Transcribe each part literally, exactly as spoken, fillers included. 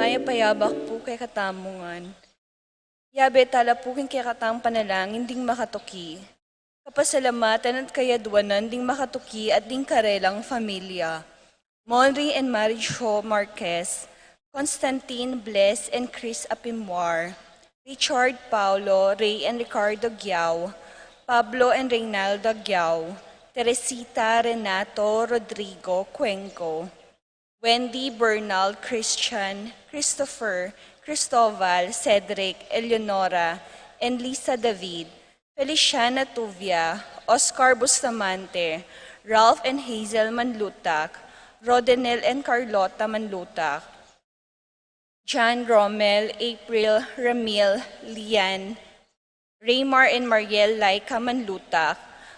Ay payabak pu kekatamu ngan. Yabe tala pu king kekatang panalangin ding makatuki. Kapasalamatan at kayadwanan ding makatuki at ding karelang familia. Monri and Mari Jo Marquez, Constantine, Bles and Chris Apimwar, Richard, Paulo, Ray and Ricardo Giao, Pablo and Reynalda Giao, Teresita, Renato, Rodrigo, Cuenco, Wendy, Bernal, Christian, Christopher, Cristobal, Cedric, Eleonora, and Lisa David, Feliciana Tuvia, Oscar Bustamante, Ralph and Hazel Manlutak, Rodenel and Carlota Manlutak, John, Romel, April, Ramil, Lian, Raymar and Mariel Laika Manlutak,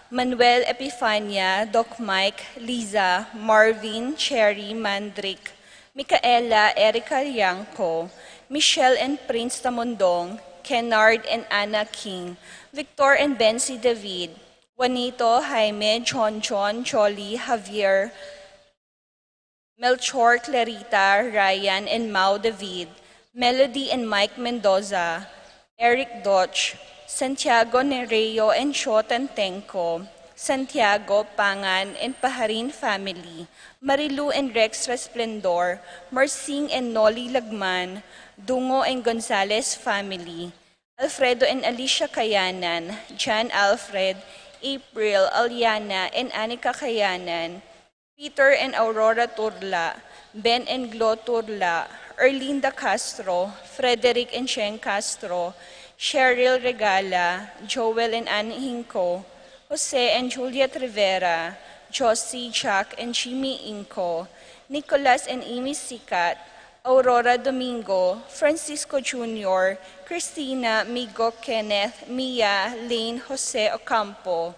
Manuel, Epifania, Doc Mike, Liza, Marvin, Cherry, Mandrick, Micaela, Erica Liangco, Michelle and Prince Tamundong, Kennard and Anna King, Victor and Bensi David, Juanito, Jaime, John John, Jolly, Javier, Melchor, Clarita, Ryan and Mau David, Melody and Mike Mendoza, Eric Doch, Santiago Nereo and Cho Tantenco, Santiago, Pangan and Paharin family, Marilu and Rex Resplendor, Marsing and Noli Lagman, Dungo and Gonzalez family, Alfredo and Alicia Kayanan, John Alfred, April, Aliana and Anika Kayanan, Peter and Aurora Turla, Ben and Glo Turla, Erlinda Castro, Frederick and Cheng Castro, Cheryl Regala, Joel and Anne Hinco, Jose and Juliet Rivera, Josie, Jack and Jimmy Inco, Nicholas and Amy Sikat, Aurora Domingo, Francisco Junior, Christina, Migo, Kenneth, Mia, Lane, Jose Ocampo,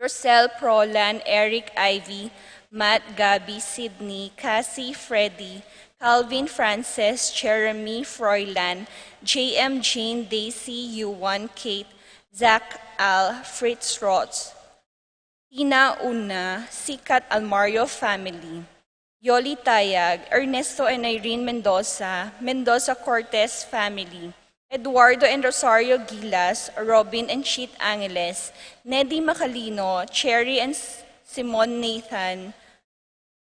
Rosel, Prolan, Eric, Ivy, Matt, Gabby, Sydney, Cassie, Freddy, Calvin, Frances, Jeremy, Froilan, J M, Jane, Daisy, Yuan, Kate, Zach, Al, Fritz, Rots, Tina, Una, Sikat, Almario family, Yoli Tayag, Ernesto and Irene Mendoza, Mendoza Cortez family, Eduardo and Rosario Gilas, Robin and Chit Angeles, Nedi Macalino, Cherry and S-, Simon Nathan,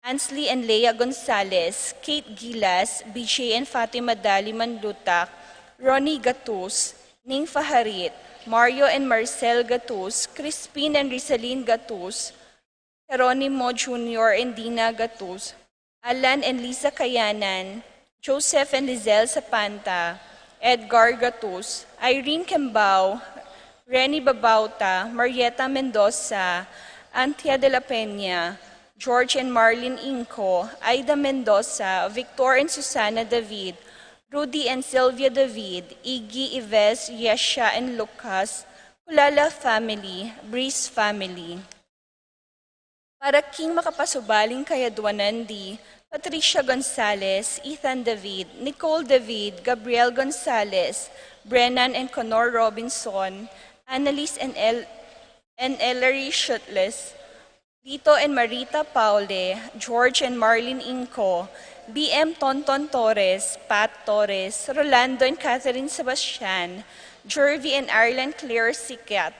Ansley and Lea Gonzalez, Kate Gilas, B J and Fatima Dali Manlutak, Ronnie Gatus, Ning Faharit, Mario and Marcel Gatus, Crispin and Rizalin Gatus, Jeronimo Junior and Dina Gatus, Alan and Lisa Kayanan, Joseph and Lizelle Sapanta, Edgar Gatus, Irene Kembao, Renny Babauta, Marieta Mendoza, Antia de la Peña, George and Marlene Inco, Aida Mendoza, Victor and Susana David, Rudy and Sylvia David, Iggy, Ives, Yesha and Lucas, Kulala family, Breeze family. Para king makapasubaling kayadwanan di Patricia Gonzalez, Ethan David, Nicole David, Gabriel Gonzalez, Brennan and Connor Robinson, Annalise and El-, and Ellery Shutles, Lito and Marita Paule, George and Marlene Inco, B M Tonton Torres, Pat Torres, Rolando and Catherine Sebastian, Jervy and Ireland Claire Sikat,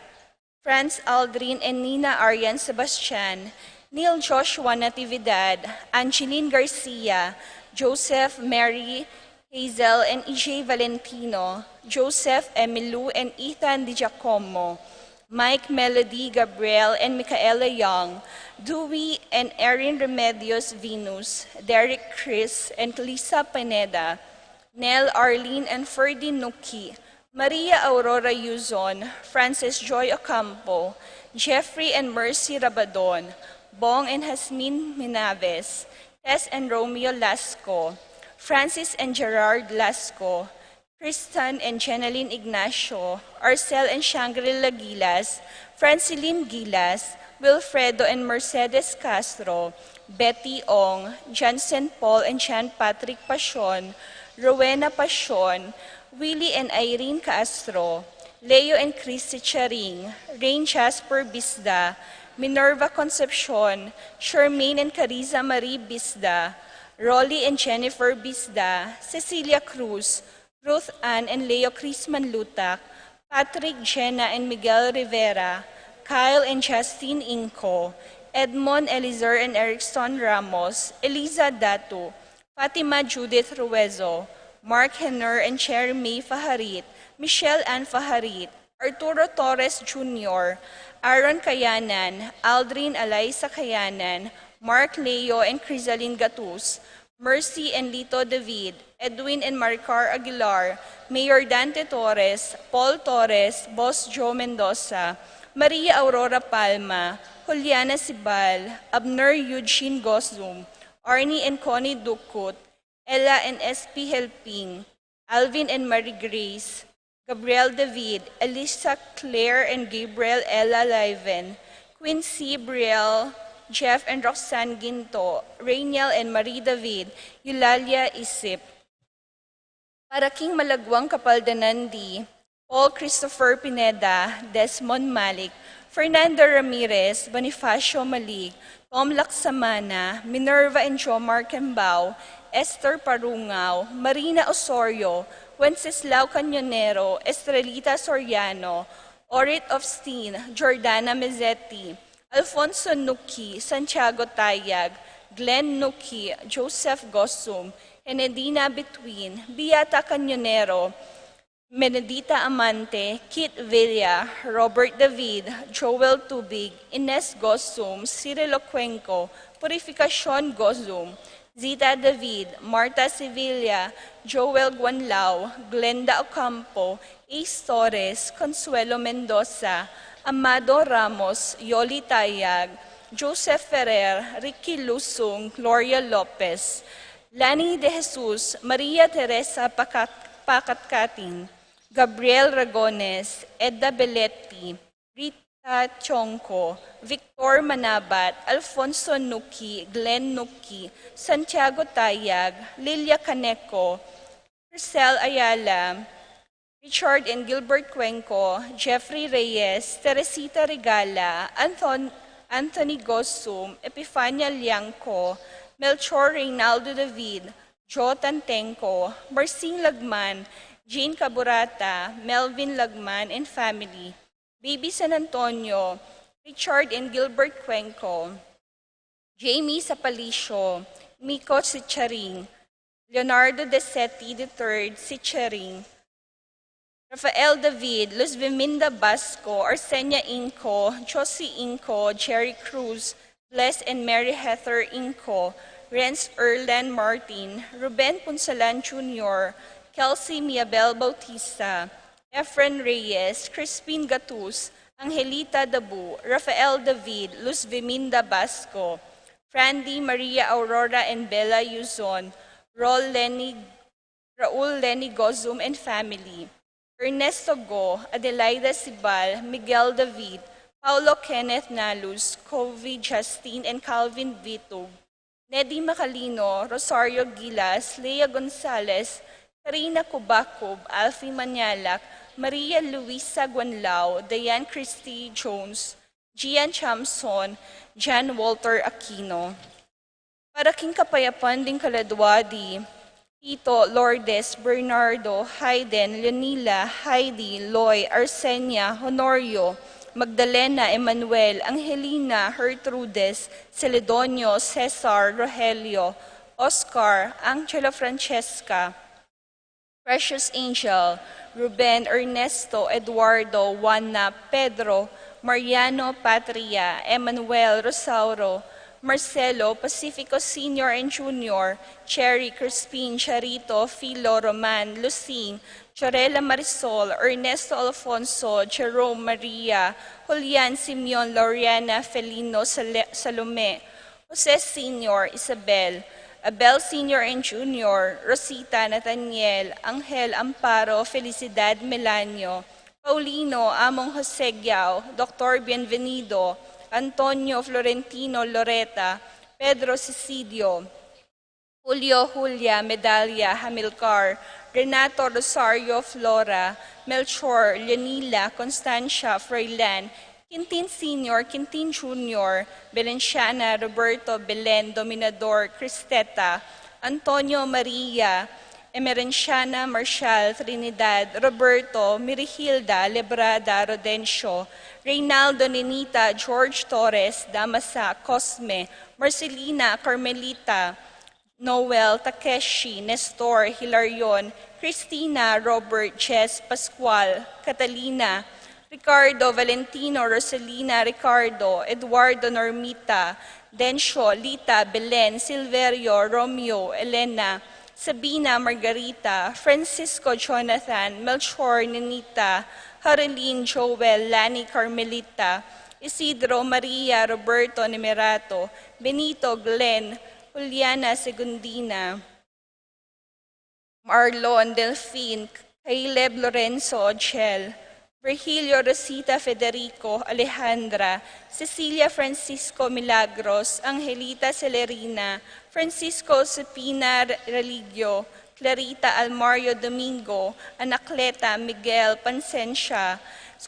Franz Aldrin and Nina Arian Sebastian, Neil Joshua Natividad, Angeline Garcia, Joseph, Mary, Hazel and E J Valentino, Joseph, Emilu and Ethan Di Giacomo, Mike, Melody, Gabriel and Micaela Young, Dewey and Erin Remedios Venus, Derek, Chris and Lisa Pineda, Nel, Arlene and Ferdy Nuki, Maria Aurora Yuzon, Francis Joy Ocampo, Jeffrey and Mercy Rabadon, Bong and Hasmin Minaves, Tess and Romeo Lasco, Francis and Gerard Lasco, Tristan and Jeneline Ignacio, Arcel and Shangri-La Gilas, Francilin Gilas, Wilfredo and Mercedes Castro, Betty Ong, Jansen Paul and Jan Patrick Pasion, Rowena Pasion, Willie and Irene Castro, Leo and Christy Charing, Rain Jasper Bisda, Minerva Concepcion, Charmaine and Cariza Marie Bisda, Rolly and Jennifer Bisda, Cecilia Cruz, Ruth Ann and Leo Crisman Lutak, Patrick, Jenna and Miguel Rivera, Kyle and Justin Inco, Edmond Elizur and Erickson Ramos, Eliza Datu, Fatima Judith Ruezo, Mark Henner and Cherry May Fajarit, Michelle Ann Fajarit, Arturo Torres Junior, Aaron Kayanan, Aldrin Alaisa Kayanan, Mark Leo and Crisalin Gatus, Mercy and Lito David, Edwin and Maricar Aguilar, Mayor Dante Torres, Paul Torres, Boss Joe Mendoza, Maria Aurora Palma, Juliana Sibal, Abner Eugene Gozum, Arnie and Connie Ducut, Ella and S P Helping, Alvin and Marie Grace, Gabriel David, Elisa Claire and Gabriel Ella Liven, Quincy Briel, Jeff and Roxanne Ginto, Rainiel and Marie David, Eulalia Isip. Para king malaguang kapaldanan di, Paul Christopher Pineda, Desmond Malik, Fernando Ramirez, Bonifacio Malig, Tom Laksamana, Minerva and Jomar Kembao, Esther Parungao, Marina Osorio, Wenceslao Cañonero, Estrelita Soriano, Orit Ofstin, Jordana Mezzetti, Alfonso Nuki, Santiago Tayag, Glenn Nuki, Joseph Gosum, Henedina Between, Beata Cañonero, Benedita Amante, Kit Villa, Robert David, Joel Tubig, Ines Gosum, Cirilo Cuenco, Purificacion Gosum, Zita David, Marta Sevilla, Joel Guanlao, Glenda Ocampo, Ace Torres, Consuelo Mendoza, Amado Ramos, Yoli Tayag, Joseph Ferrer, Ricky Lusung, Gloria Lopez, Lani de Jesus, Maria Teresa Pakat-, Pakatkatin, Gabriel Ragones, Edda Belletti, Rita Chonco, Victor Manabat, Alfonso Nuki, Glenn Nuki, Santiago Tayag, Lilia Caneco, Marcel Ayala, Richard and Gilbert Cuenco, Jeffrey Reyes, Teresita Regala, Anthon-, Anthony Gosum, Epifania Liangco, Melchor Reynaldo David, Joe Tantenco, Marcin Lagman, Jean Caburata, Melvin Lagman and family, Baby San Antonio, Richard and Gilbert Cuenco, Jamie Sapalicio, Miko Sicharing, Leonardo Desetti the third Sicharing, Rafael David, Luz Viminda Basco, Arsenia Inco, Josie Inco, Jerry Cruz, Bless and Mary Heather Inco, Renz Erlen Martin, Ruben Punsalan Junior, Kelsey Miabel Bautista, Efren Reyes, Crispin Gatus, Angelita Dabu, Rafael David, Luz Viminda Basco, Frandy Maria Aurora and Bella Yuzon, Rol Lenny, Raul Lenny Gozum and family, Ernesto Go, Adelaida Sibal, Miguel David, Paulo Kenneth Nalus, Kovi Justin and Calvin Vitug, Nedi Macalino, Rosario Gilas, Lea Gonzalez, Karina Kubakub, Alfie Manyalak, Maria Luisa Guanlao, Diane Christie Jones, Gian Chamson, Jan Walter Aquino. Para king kapayapan ding kaladua di, Tito, Lourdes, Bernardo, Hayden, Leonila, Heidi, Loy, Arsenia, Honorio, Magdalena, Emmanuel, Angelina, Gertrudes, Celedonio, Cesar, Rogelio, Oscar, Angela Francesca, Precious Angel, Ruben, Ernesto, Eduardo, Juana, Pedro, Mariano, Patria, Emmanuel, Rosauro, Marcelo, Pacifico Senior and Junior, Cherry, Crispin, Charito, Filo, Roman, Lucing, Chorela, Marisol, Ernesto, Alfonso, Jerome, Maria, Julian, Simeon, Loriana, Felino, Sale-, Salome, Jose Senior, Isabel, Abel Senior and Junior, Rosita, Nathaniel, Angel, Amparo, Felicidad, Melanio, Paulino, Among Jose Giao, Doctor Bienvenido, Antonio, Florentino, Loreta, Pedro, Cicidio, Julio, Julia, Medalia, Hamilcar, Renato, Rosario, Flora, Melchor, Leonila, Constancia, Froilan, Quintin Senior, Quintin Junior, Belenciana, Roberto, Belen, Dominador, Cristeta, Antonio Maria, Emerenciana Marcial Trinidad, Roberto Mirihilda Lebrada Rodencio, Reynaldo Nenita George Torres Damasa Cosme, Marcelina Carmelita, Noel Takeshi Nestor Hilarion, Christina Robert Jess Pascual Catalina, Ricardo Valentino Rosalina Ricardo Eduardo Normita Dencio Lita Belen Silverio Romeo Elena Sabina Margarita Francisco Jonathan Melchor Ninita Harlene Joel Lani Carmelita Isidro Maria Roberto Nemerato Benito Glenn Juliana Segundina Marlon Delfin Caleb Lorenzo Ochel Virgilio Rosita Federico Alejandra Cecilia Francisco Milagros Angelita Celerina Francisco Supina Religio Clarita Almario Domingo Anacleta Miguel Pansensya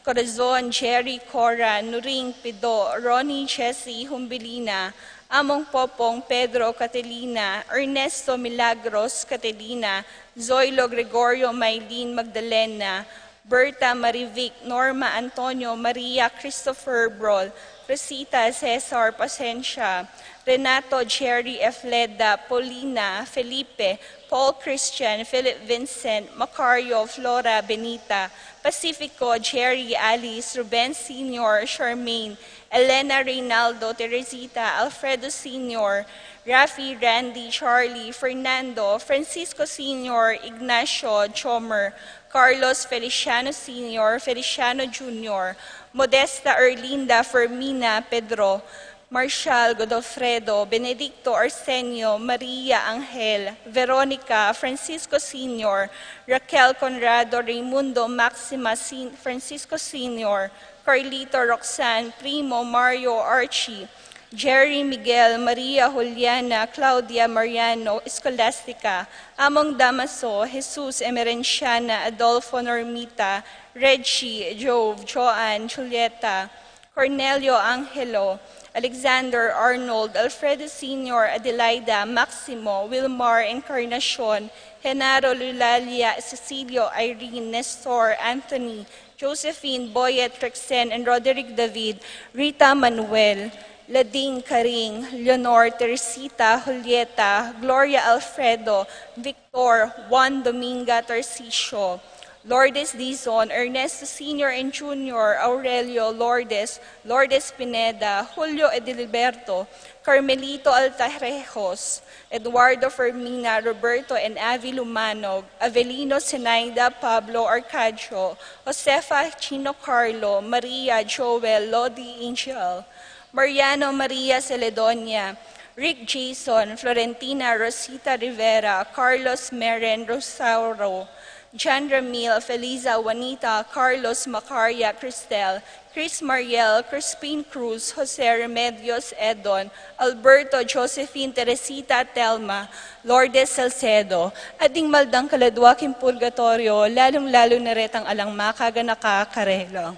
Corazon Jerry Cora Nuring Pido Ronnie Jesse Humbilina Among Popong Pedro Catalina Ernesto Milagros Catalina Zoilo Gregorio Maylin Magdalena Berta Marivic Norma Antonio Maria Christopher Brol Rosita Cesar Pasensya Renato Jerry Efleda Paulina Felipe Paul Christian Philip Vincent Macario Flora Benita Pacifico Jerry Alice Ruben Senior Charmaine Elena Reynaldo Teresita Alfredo Senior Rafi Randy Charlie Fernando Francisco Senior Ignacio Chomer Carlos Feliciano Senior Feliciano Junior Modesta Erlinda Fermina Pedro Marshal Godofredo Benedicto Arsenio Maria Angel Veronica Francisco Senior Raquel Conrado Raymundo Maxima Sen- Francisco Senior Carlito Roxanne Primo Mario Archie Jerry Miguel Maria Juliana Claudia Mariano Scholastica Among Damaso Jesus Emerenciana Adolfo Normita Reggie Jove Joan Julieta Cornelio Angelo Alexander Arnold Alfredo Senior Adelaida Maximo Wilmar Encarnacion Genaro Lulalia Cecilio Irene Nestor Anthony Josephine Boyet Rexen and Roderick David Rita Manuel Lading Karing Leonor Teresita Julieta Gloria Alfredo Victor Juan Dominga Tarcisio Lourdes Dizon, Ernesto Senior and Junior, Aurelio Lourdes, Lourdes Pineda, Julio Edilberto, Carmelito Altarejos, Eduardo Fermina, Roberto and Avi Lumanog, Avelino Zenaida, Pablo Arcadio, Josefa Chino Carlo, Maria Joel, Lodi Angel, Mariano Maria Celedonia, Rick Jason, Florentina Rosita Rivera, Carlos Meren Rosauro, John Ramil, Feliza Juanita, Carlos Macaria Cristel, Chris Mariel, Crispin Cruz, Jose Remedios Edon, Alberto Josephine Teresita Telma, Lourdes Salcedo, at ding maldang kaladwa king purgatoryo, lalung-lalu na retang alang makaganaka karela.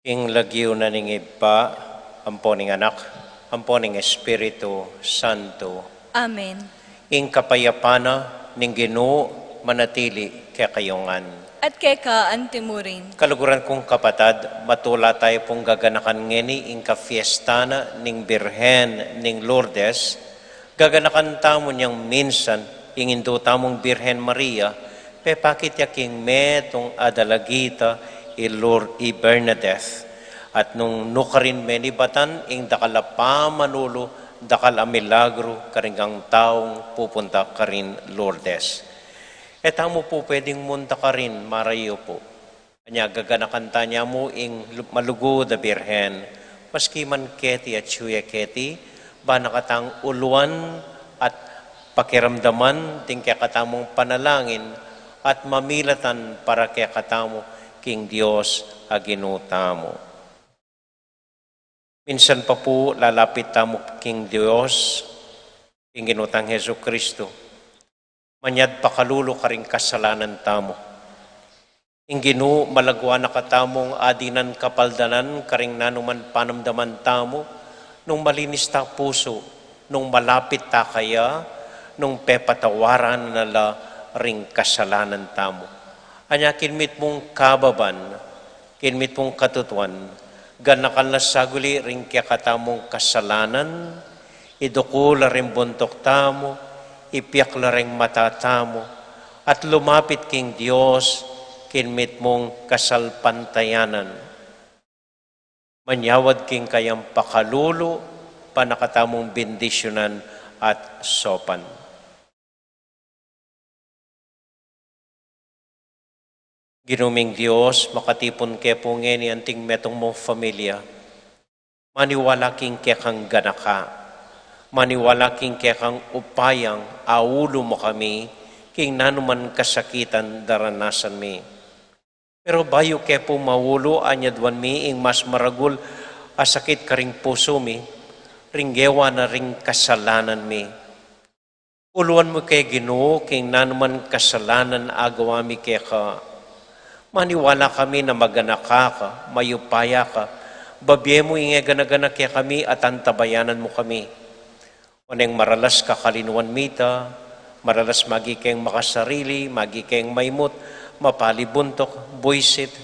King lagyu na ning Ibpa, ampo ning Anak, ampo ning Espiritu Santo. Amen. Ing kapayapan na ning Ginu manatili kekayu ngan. At keka antimurin. Kaluguran kung kapatad, matula tayu pung gaganakan ngeni ing kafiesta na ning Birhen ning Lourdes. Gaganakan tamu nyang minsan ing Indu tamung Birhen Maria, pepakit ya king metung a dalagita i Lour-, i Bernadette. At nung nukarin menibatan ing dakal a pamanulu, dakal a milagru karing taung pupunta karin Lourdes. E tamu pu pwedeng munta karin, marayu pu. Anya gaganakan taya mu ing lu-, malugud a Birhen, maski man keti atyu ya keti, ba na katang uluan at pakiramdaman ding kekatamung panalangin at mamilatan para kekatamu king Dios a Ginu tamu. Minsan pa pu lalapit tamu king Dios, king Ginu tang Jesucristo, manyad pakalulu karing kasalanan tamu. Ing Ginu malagwa na katamung adinan kapaldanan karing nanuman panamdaman tamu, nung malinis ta pusu, nung malapit ta kaya, nung pepatawaran na la ring kasalanan tamu. Anya king mitmung kababan, king mitmung katutuan, ganakal na saguli ring kekatamung kasalanan, idukul la ring buntuk tamu, ipiak la ring mata tamu, at lumapit king Dios, king mitmung kasalpantayanan. Manyawad king kayang pakalulu, ba na katamung bendisyunan at saupan. Ginu ming Dios, makatipun ke pu ngeni anting metung mung familia. Maniwala king kekang ganaka. Maniwala king kekang upayang aulu mu kami, king nanuman kasakitan daranasan mi. Pero bayu ke pu maulu, anyaduan mi ing mas maragul a sakit karing pusu mi, ring gewa na ring kasalanan mi. Uluan mu ke Ginu, king nanuman kasalanan agawa mi keka. Maniwala kami na maganaka ka, mayupaya ka, babie mu ing e ganagana kekami at antabayanan mu kami. Oneng maralas kakalinuan mi ta, maralas magi keng makasarili, magi keng maimut, mapali buntuk, buisit,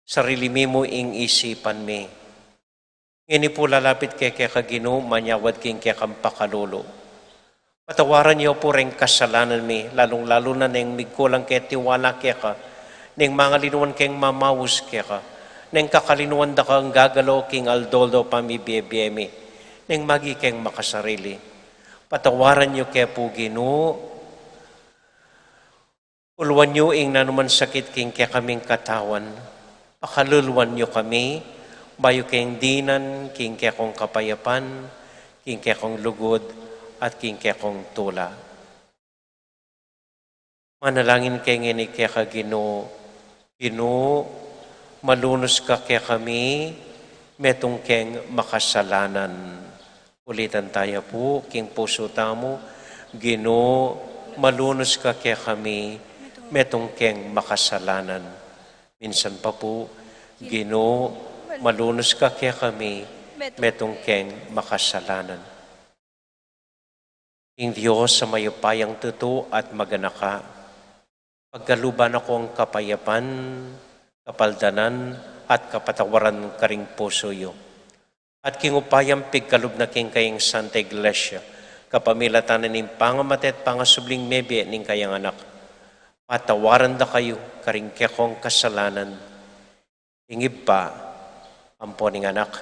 sarili mi mu ing isipan mi. Ngeni pu lalapit ke keka Ginu, manyawad king kekang pakalulu. Patawaran yu pu reng kasalanan mi, lalung-lalu na neng migkulang ke tiwala keka, neng mangalinuan keng mamaus keka, neng kakalinuan da kang gagalo king aldo-aldo pamibiebie mi, neng magi keng makasarili. Patawaran yu ke pu Ginu, uluan yu ing nanuman sakit king kekaming katawan, pakaluluan yu kami, bayu keng dinan king kekong kapayapan, king kekong lugud, at king kekong tula. Manalangin ke ngeni keka Ginu, Ginu, malunus ka kekami, metung keng makasalanan. Ulitan taya pu, king pusu tamu, Ginu, malunus ka kekami, metung keng makasalanan. Minsan pa pu, Ginu, malunus ka kekami, metung keng makasalanan. Ing Dios a mayupayang tutu at maganaka, pagkaluban na ko ing kapayapan, kapaldanan, at kapatawaran karing pusu yu. At king upayang pigkalub na king kayang Santa Iglesia, kapamilatan na ning pangamatay at pangasubling mebie ning kayang Anak, patawaran da kayu karing kekong kasalanan. Ing Ibpa, ampo ning Anak,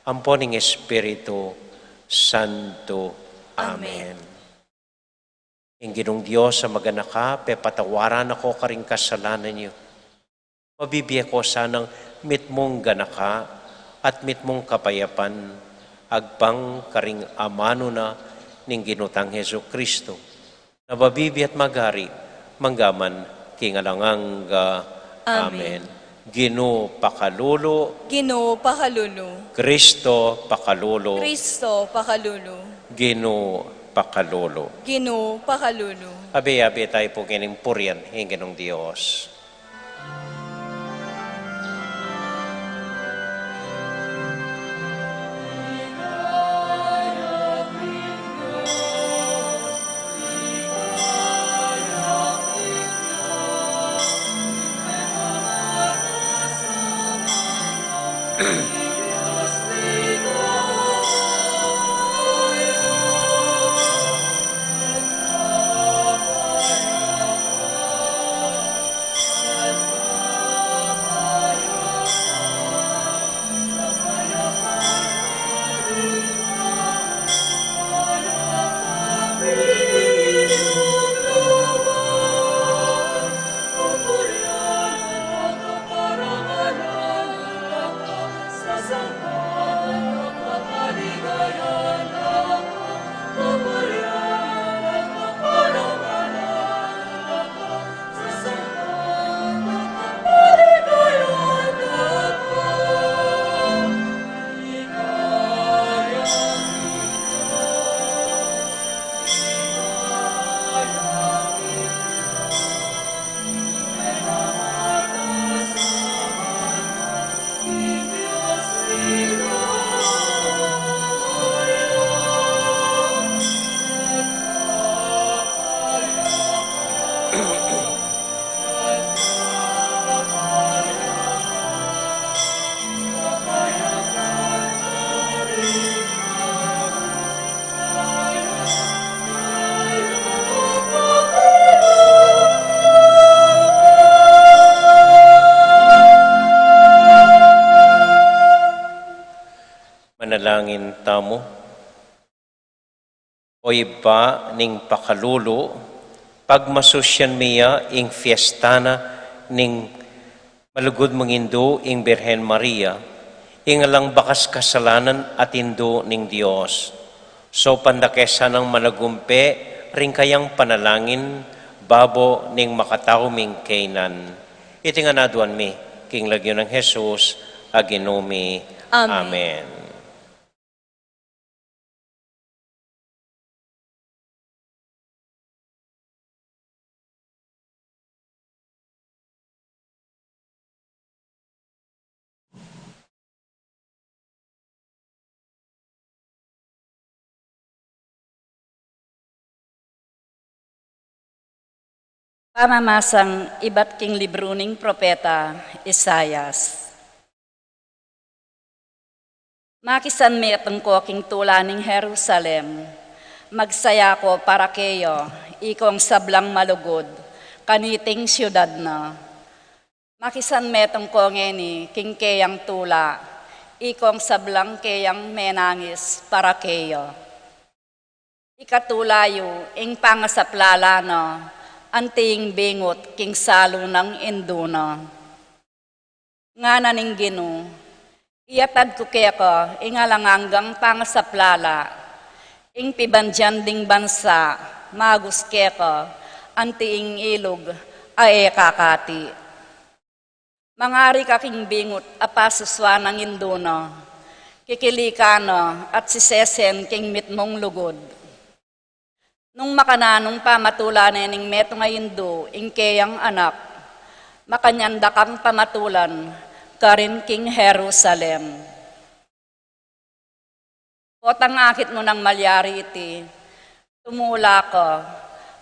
ampo ning Espiritu Santo. Amen. Amen. Ing Ginung Dios a maganaka, pepatawaran na ko karing kasalanan yu. Mabibie ko sanang mitmung ganaka at mitmung kapayapan, agpang karing amanu na ning Ginu tang Jesucristo, na mabibie at magari mangga man king alang angga. Amen. Amen. Ginu pakalulu. Ginu pakalulu. Kristo pakalulu. Kristo pakalulu. Ginu pakalulu. Ginu pakalulu. Abe-abe tayu pu ngening purian ing Ginung Dios. Manalangin tamu. O Ibpa ning pakalulu, pagmasusyan mi ya ing fiesta na ning malugud mung indu ing Birhen Maria, ing alang bakas kasalanan at indu ning Dios. Saupan da ke sanang managumpe ring kayang panalangin babo ning makatau ming kaynan. Iti ngan aduan mi king lagyu nang Jesus a Ginu mi. Amen. Amen. Pamamasang ibat king libru ning propeta Isaias. Makisanmetung ko king tula ning Jerusalem, magsaya ko para keya, ikong sablang malugud, kaniting siudad na. Makisanmetung ko ngeni king keyang tula, ikong sablang keyang menangis para keya. Ikatula yu ing pangasaplala na, anti ing bingut king salu nang indu na. Ngana ning Ginu, iyatad ku keka ing alang anggang pangasaplala, ing pibandian ding bansa, magus keka, anti ing ilug a e kakati. Mangari ka king bingut a pasusuan nang indu na, kikilikan na at sisesen king mitmung lugud. Nung makananung pamatulan ne ning metung a indu ing keyang anak, makanyan da kang pamatulan karin king Jerusalem. Potang akit mu nang malyari iti, tumula ka,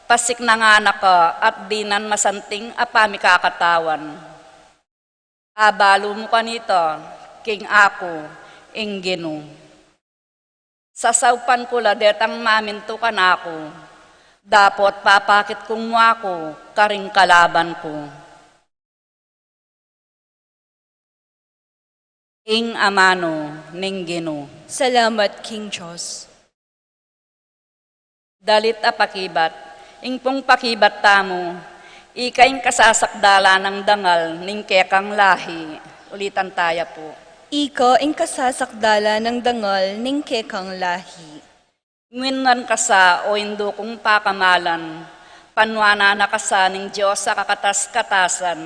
pasiknangan na ka at dinan masanting a pamikakatawan. Abalu mu kanita, king aku, ing Ginu. Sasaupan ku la detang mamintu kanaku, dapot papakit kung mu aku karing kalaban ku. Ing amanu ning Ginu. Salamat king Dios. Dalit a pakibat. Ing pung pakibat tamu, ika ing kasasakdalan nang dangal ning kekang lahi. Ulitan taya pu. Ika ing kasasakdalan nang dangal ning kekang lahi. Nguinwan ka sa, o indu kung pakamalan, panuanan na ka sa ning Dios a kakatas-katasan,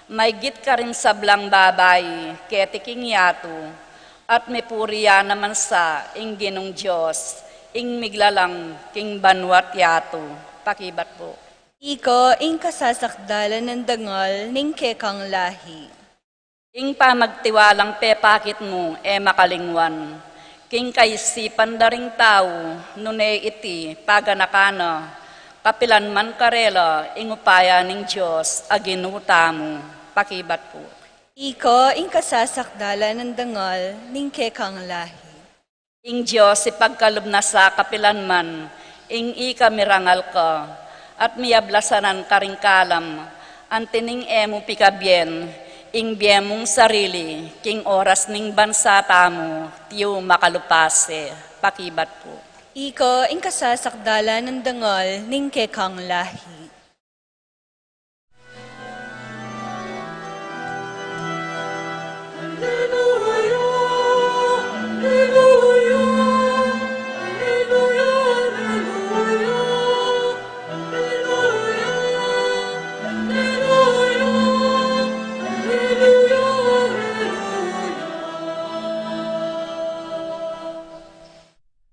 maigit karing sablang babai keti king yatu, at mipuri ya naman sa ing Ginung Dios, ing miglalang king banua't yatu. Pakibat pu. Ika ing kasasakdalan nang dangal ning kekang lahi. Ing pamagtiwalang pepakit mu e makalingwan king kaisipan da ring tau, nune iti paganakan na, kapilan man karela ing upaya ning Dios a Ginu tamu. Pakibat pu. Ika ing kasasakdalan nang dangal ning kekang lahi. Ing Dios ipagkalub na sa kapilan man ing ika mirangal ka, at miablasanan karing kalam, anti ning e mu pikabien ing bie mung sarili king oras ning bansa tamu, tiyu makalupase. Pakibat pu. Ika ing kasasakdalan nang dangal ning kekang lahi.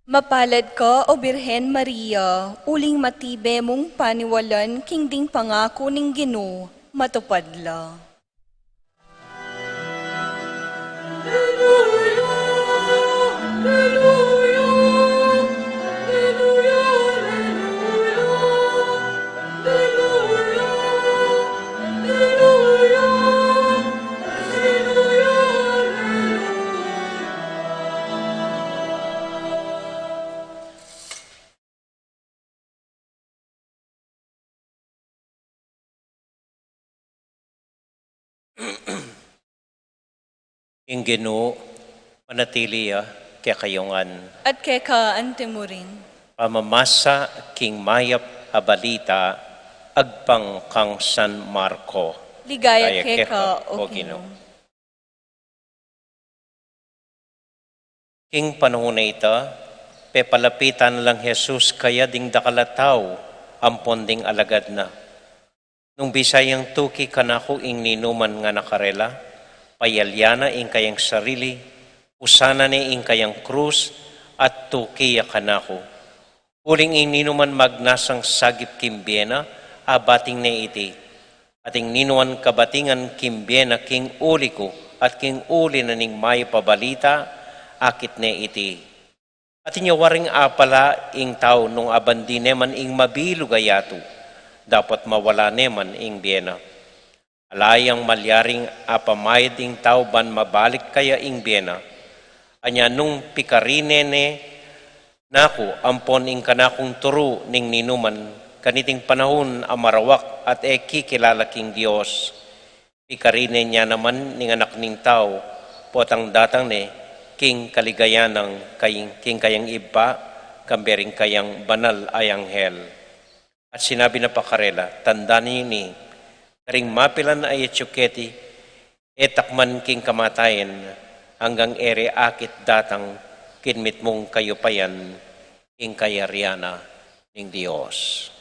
Mapalad ka, O Birhen Maria, uling matibe mung paniwalan king ding pangaku ning Ginu, matupad la. Ing Ginu manatili ya kekayu ngan. At keka anti mu rin. Pamamasa king mayap a balita agpang kang San Marco. Ligaya keka, O Ginu. King panahun a ita, pepalapitan lang Jesus kaya ding dakal a tau ampon ding alagad na. Nung bisa yang tuki kanaku ing ninuman ngana karela, payalya na ing kayang sarili, usan na ne ing kayang krus, at tuki ya kanaku. Uling ing ninuman magnasang sagip king bie na, abating ne iti. At ing ninuman kabatingan king bie na king uli ku, at king uli na ning mayap a balita, akit ne iti. At inya waring apala ing tau nung abandi ne man ing mabilug a yatu, dapot mawala ne man ing bie na. Ala yang malyaring apamaid ing tau ban mabalik kaya ing bie na. Anya nung pikarine ne naku ampon ing kanakung turu ning ninuman, kaniting panahun a marawak at e kikilala king Dios, pikarine ne naman ning Anak ning Tau, potang datang ne king kaligayan nang kaying, king kayang Ibpa, kambe ring kayang banal a anghel. At sinabi na pa karela, tandan yu ini, karing mapilan a yatu keti, e takman king kamatayan, anggang e re akit datang king mitmung kayupayan, king kayarian na ning Dios.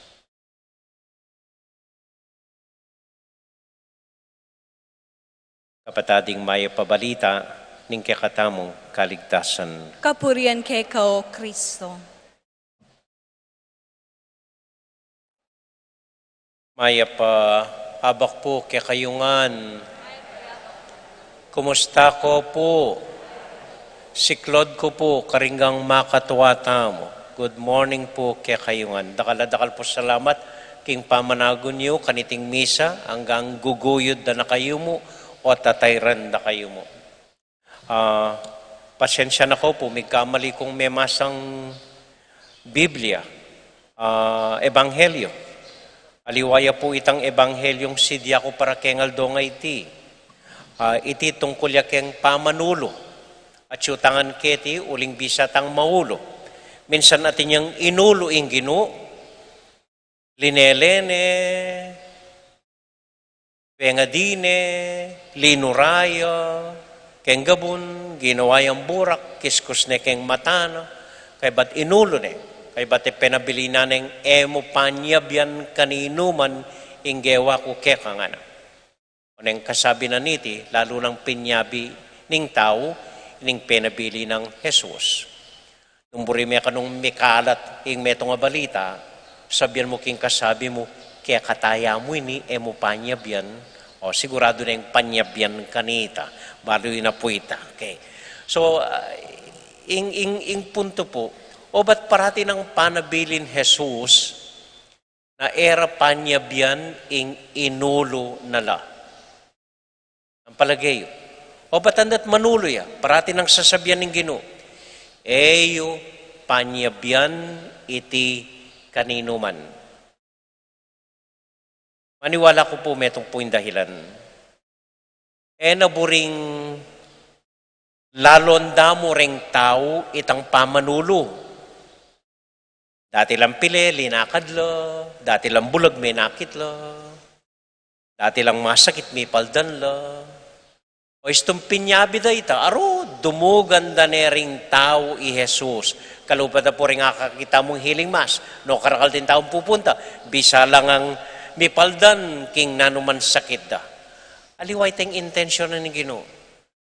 Kapatad, ing mayap a balita ning kekatamung kaligtasan. Kapurian keka, O Kristo. Mayap a abak pu kekayu ngan. Kumusta ko pu? Siklaud ku pu karing makatwa tamu. Good morning pu kekayu ngan. Dakal a dakal pu salamat king pamanagun yu kaniting misa, anggang guguyud da na kayu mu o tatayran da kayu mu. Ah, pasensya na ko pu, migkamali kung memasang Biblia, ah, Ebanghelyo. Aliwa ya pu itang Ebanghelyo ning sidya ku para keng aldo a iti. Ah, iti tungkul ya keng pamanulu. Atyu tangan keti uling bisa tang maulu. Minsan atin yang inulu ing Ginu, linele ne, pengadi ne, linura ya keng gabun, ginawa yang burak, kiskus ne keng mata na, kaybat inulu ne, kaybat e penabilin neng e mu panyabian kaninu man ing gewa ku keka ngana. O neng kasabi na niti, lalu nang pinyabi ning tau ining penabilin nang Jesus. Nung buri me kanung mikalat ing metung a balita, sabian mu king kasabi mu, kekata ya mu ini, e mu panyabian. O, siguradu neng panyabian kanita, balu yu na pu ita. Okay. So, ah, ing, ing, ing puntu pu, obat parati nang panabilin Jesus, na e ra panyabian ing inulu na la. Ang palage yu, o ba't andat manulu ya? Parati nang sasabian ning Ginu, e yu panyabian iti kaninuman. Maniwala ku pu metung pu ing dahilan. E na buring lalon damu reng tau itang pamanulu. Dati lang pile, linakad la. Dati lang bulag, menakit la. Dati lang masakit, mipaldan la. O istung pinyabi da ita, aru, dumugan da ne ring tau i Jesus. Kalupa da pu ring akakit tamung healing mass, no karakal ding taung pupunta, bisa la ngang mipaldan king nanuman sakit da. Aliwa itang intensyon na ning Ginu.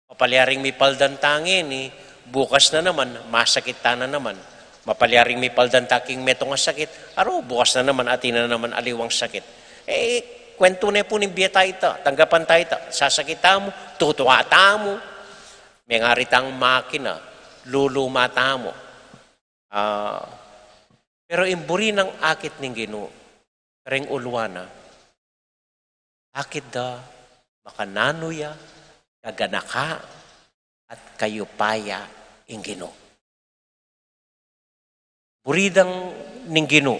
Mapalyaring mipaldan ta ngeni, bukas na naman, masakit ta na naman. Mapalyaring mipaldan ta king metung a sakit, aru, bukas na naman, atin na naman aliwang sakit. E, kwentu ne pu ning bie ta ita, tanggapan ta ita, sasakit tamu, tutuwa tamu, mengari tang makina, luluma tamu. A, pero ing buri nang akit ning Ginu, kareng uluan na, akit da makananu ya kaganaka at kayupaya ing Ginu. Buri dang ning Ginu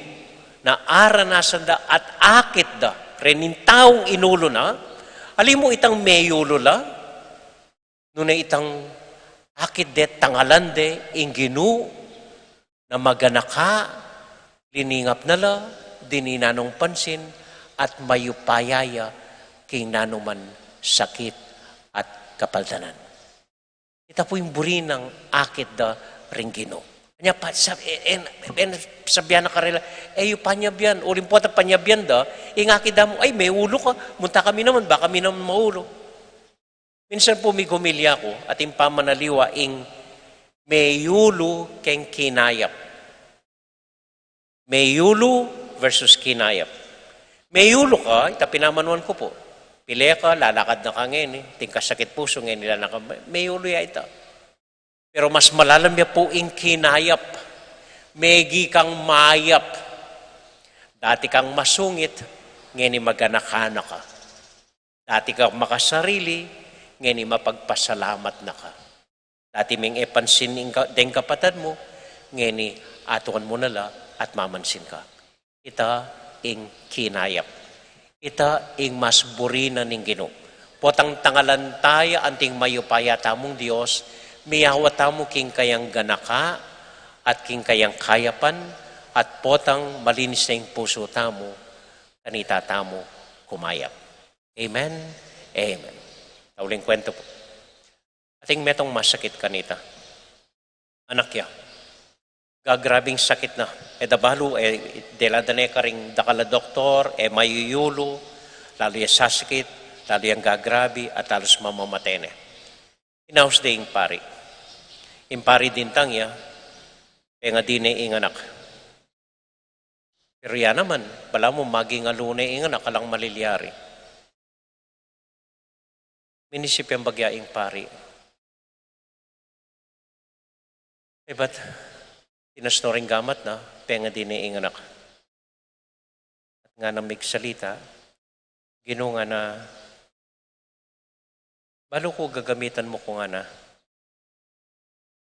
na aranasan da at akit da reng taung inulu na, ali mu itang meyulu la, nune itang akit de, tangalan de ing Ginu na maganaka, liningap na la, dinan na nung pansin, at mayupaya ya king nanuman sakit at kapaldanan. Ita pu ing buri nang akit da ring Ginu. Anya pa, sab-, e, e, e, sabian na karela, e yu panyabian, uling pota panyabian da, ing akit da mu, ay, meyulu ka, munta kami naman, baka kami naman maulu. Minsan pu mighomilya ku, atin pamanaliwa ing meyulu keng kinayap. Meyulu versus kinayap. Meyulu ka, ita pinamanuan ku pu. Pile ka, lalakad na ka ngeni, atin kang sakit pusu ngeni, lalakad, meyulu ya ita. Pero mas malalam ya pu ing kinayap. Megi kang mayap. Dati kang masungit, ngeni maganaka na ka. Dati kang makasarili, ngeni mapagpasalamat na ka. Dati meng e pansin ing ka-, deng kapatad mu, ngeni atuan mu na la at mamansin ka. Ita ing kinayap. Ita ing mas buri na ning Ginu. Potang tangalan ta ya anting mayupaya tamung Dios, miyawa tamu king kayang ganaka at king kayang kayapan, at potang malinis na ing pusu tamu, kanita tamu kumayap. Amen. Amen. Uling kwentu pu. Ating metung masakit kanita. Anak ya. Gagrabing sakit na. E da balu, e, dela da ne karing dakal a doktor, e mayuyulu, lalu ya sasakit, lalu yang gagrabi, at halos mamamate ne. Inaus de ing pari. Ing pari dintang ya, pengadi ne ing anak. Pero ya naman, balamu maging alu ne ing anak, alang malilyari. Minisip yang bagya ing pari. E bat, tinas no ring gamat na, pengadi ne ing anak. At ngana migsalita, Ginu ngana, balu ku gagamitan mu ku ngana.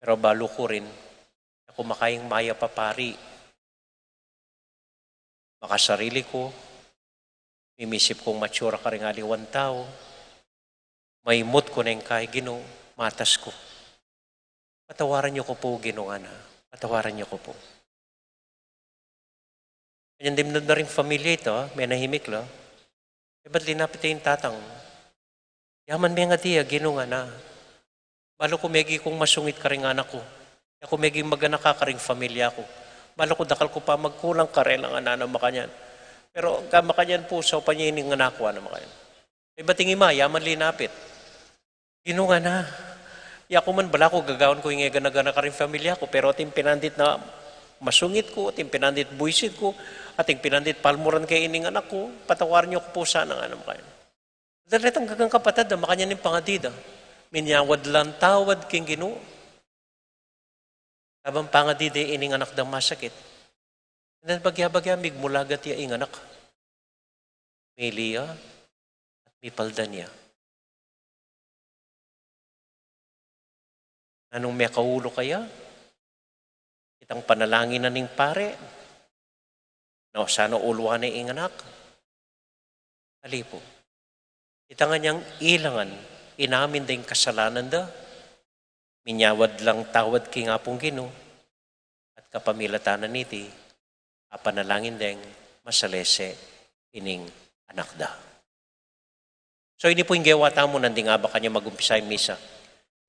Pero balu ku rin, e ku makaing mayap a pari. Makasarili ku, mimisip kung matsura karing aliwang tau, maimut ku neng kai Ginu, matas ku. Patawaran yu ku pu, Ginu ngana. Patawaran yu ku pu. Kanyan dimdam da ring familia ita, menahimik la. E bat linapit ya ing tatang. Yaman mengadi ya, Ginu ngana. Balu ku megi kung masungit karing anak ku. Ya ku megi maganaka karing familia ku. Balu ku dakal ku pa magkulang karela ngana, makanyan. Pero ka makanyan pu, saupan ya ining anak ku, ngana makanyan. E bat ing ima, yaman linapit. Ginu ngana, ya ku man balaku gagawan ku ing e gana-gana karing familia ku, pero ating pinandit na masungit ku, ating pinandit buisit ku, ating pinandit palmuran ke ining anak ku, patawaran yu ku pu sana ngana makanyan. Deng retang gagang kapatad da, makanyan ing pangadi da. Minyawad lang tawad king Ginu. Kabang pangadi de ining anak dang masakit. Deng bagya-bagya, migmulagat ya ing anak. Mili ya, at mipaldan ya. Nanung mekaulu kaya? Itang panalangin na ning pari, na sana uluan ne ing anak? Ali pu. Ita nganyang ilangan, inamin da ing kasalanan da, minyawad lang tawad king Apung Ginu, at kapamilatan na niti, apanalangin deng masalese ining anak da. So, ini pu ing gewa tamu nanding abakan ya magumpisa ing misa.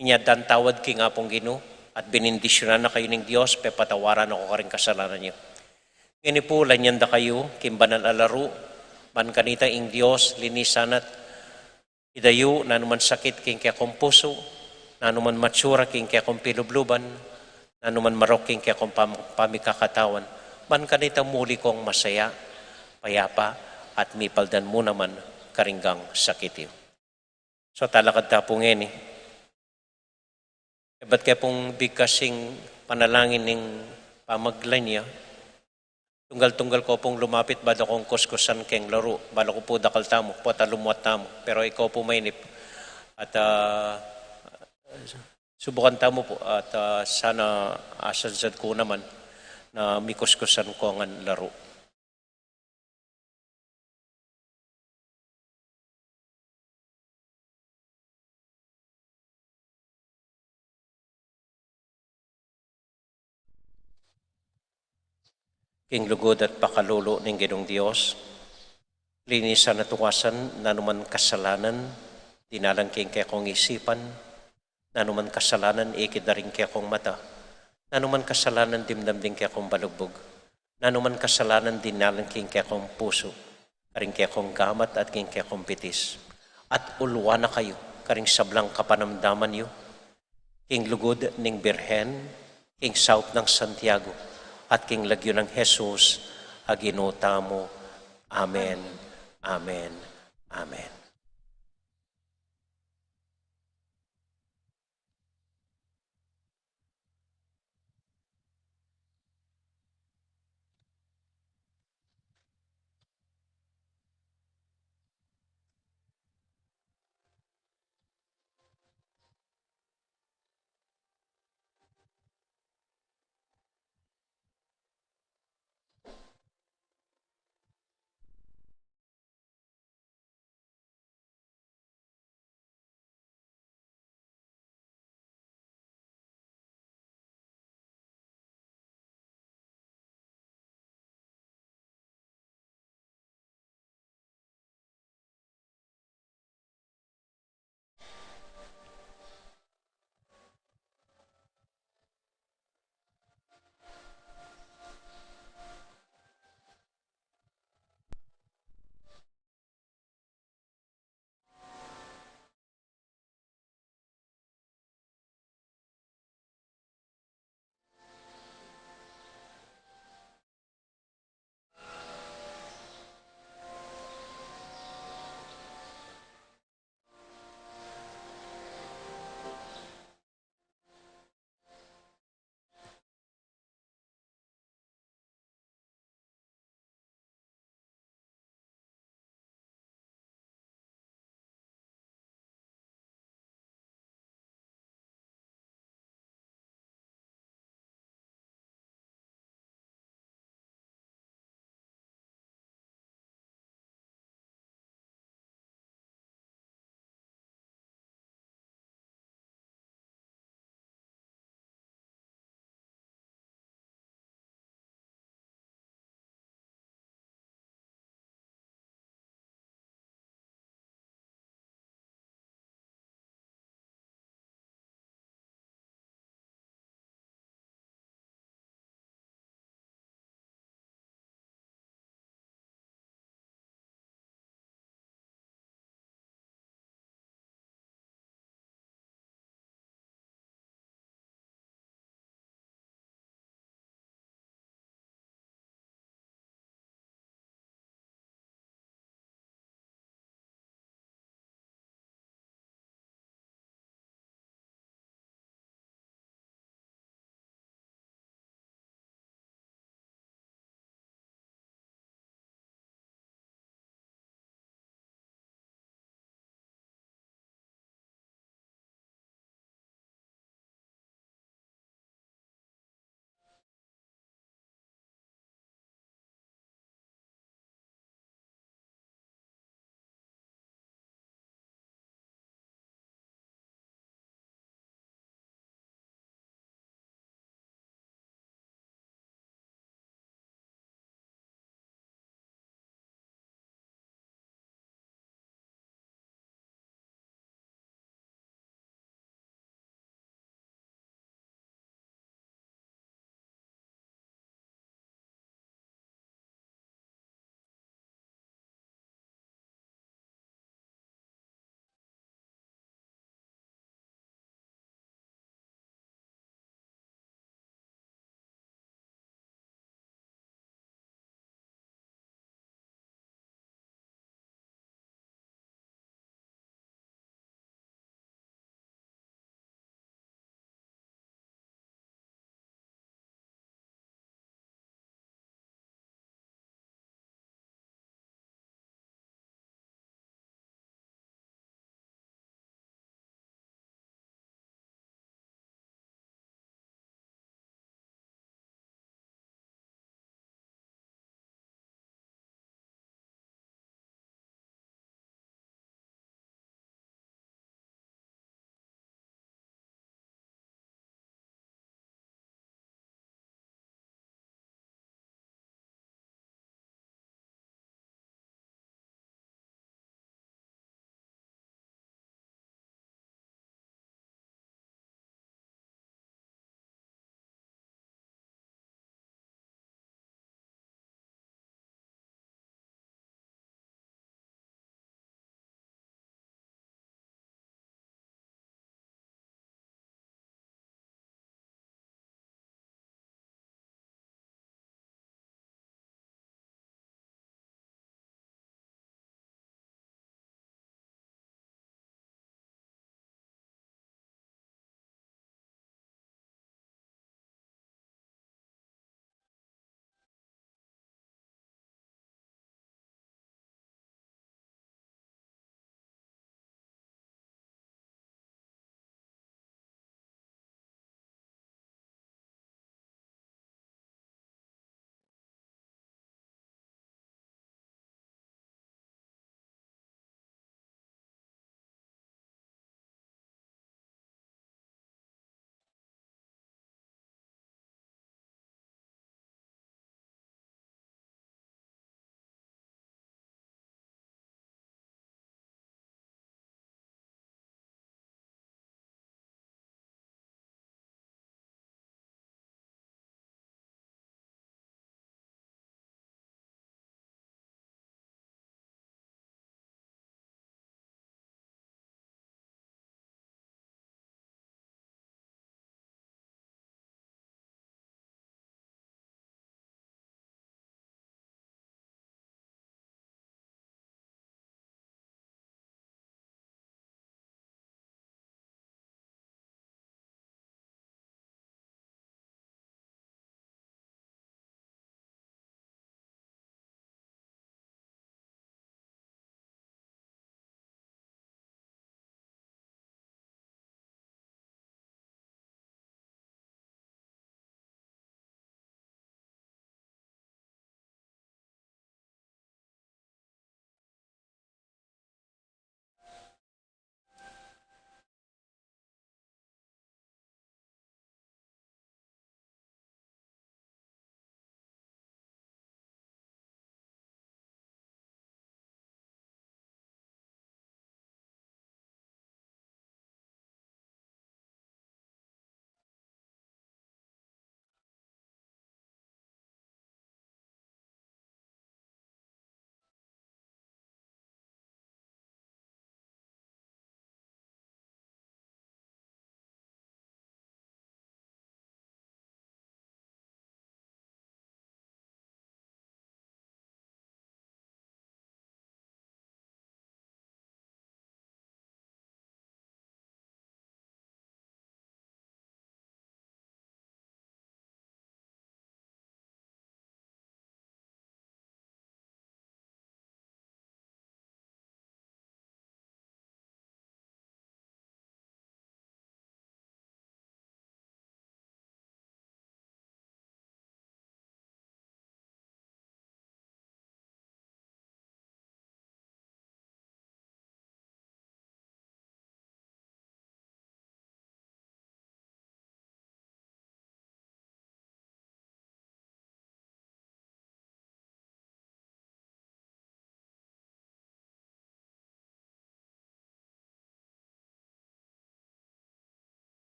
Minyadang tawad king Apung Ginu, at benindisyunan na kayu ning Dios, pepatawaran na ko karing kasalanan yu. Ngeni pu, lanyan da kayu king banal a laru, ban kanita ing Dios linisan at idayu nanuman sakit king kekong pusu, nanuman matsura king kekong pilubluban, nanuman marok king kekong pam-, pamikakatawan, ban kanita muli kong masaya, payapa, at mipaldan mu naman karing sakit yu. So, talakad ta pu ngeni. Ebat ke pung bigkas ing panalangin ning pamaglan ya. Tunggal-tunggal ko pung lumapit, bada kong kuskusan keng laru, bala ku pu dakal tamu, pota lumuat tamu. Pero ikaw pu mainip. At, ah, subukan tamu pu, at, ah, sana asansad ku naman na mikuskusan ko ngan laru. King lugud at pakalulu ning Ginung Dios, linisan at hugasan nanuman kasalanan dinalan king kekong isipan, nanuman kasalanan ikit da ring kekong mata, nanuman kasalanan dimdam ding kekong balugbug, nanuman kasalanan dinalan king kekong pusu, karing kekong gamat at king kekong bitis. At uluan na kayu karing sablang kapanamdaman yu, king lugud ning Birhen, king saup nang Santiago, at king lagyu nang Jesus a Ginu tamu. Amen. Amen. Amen.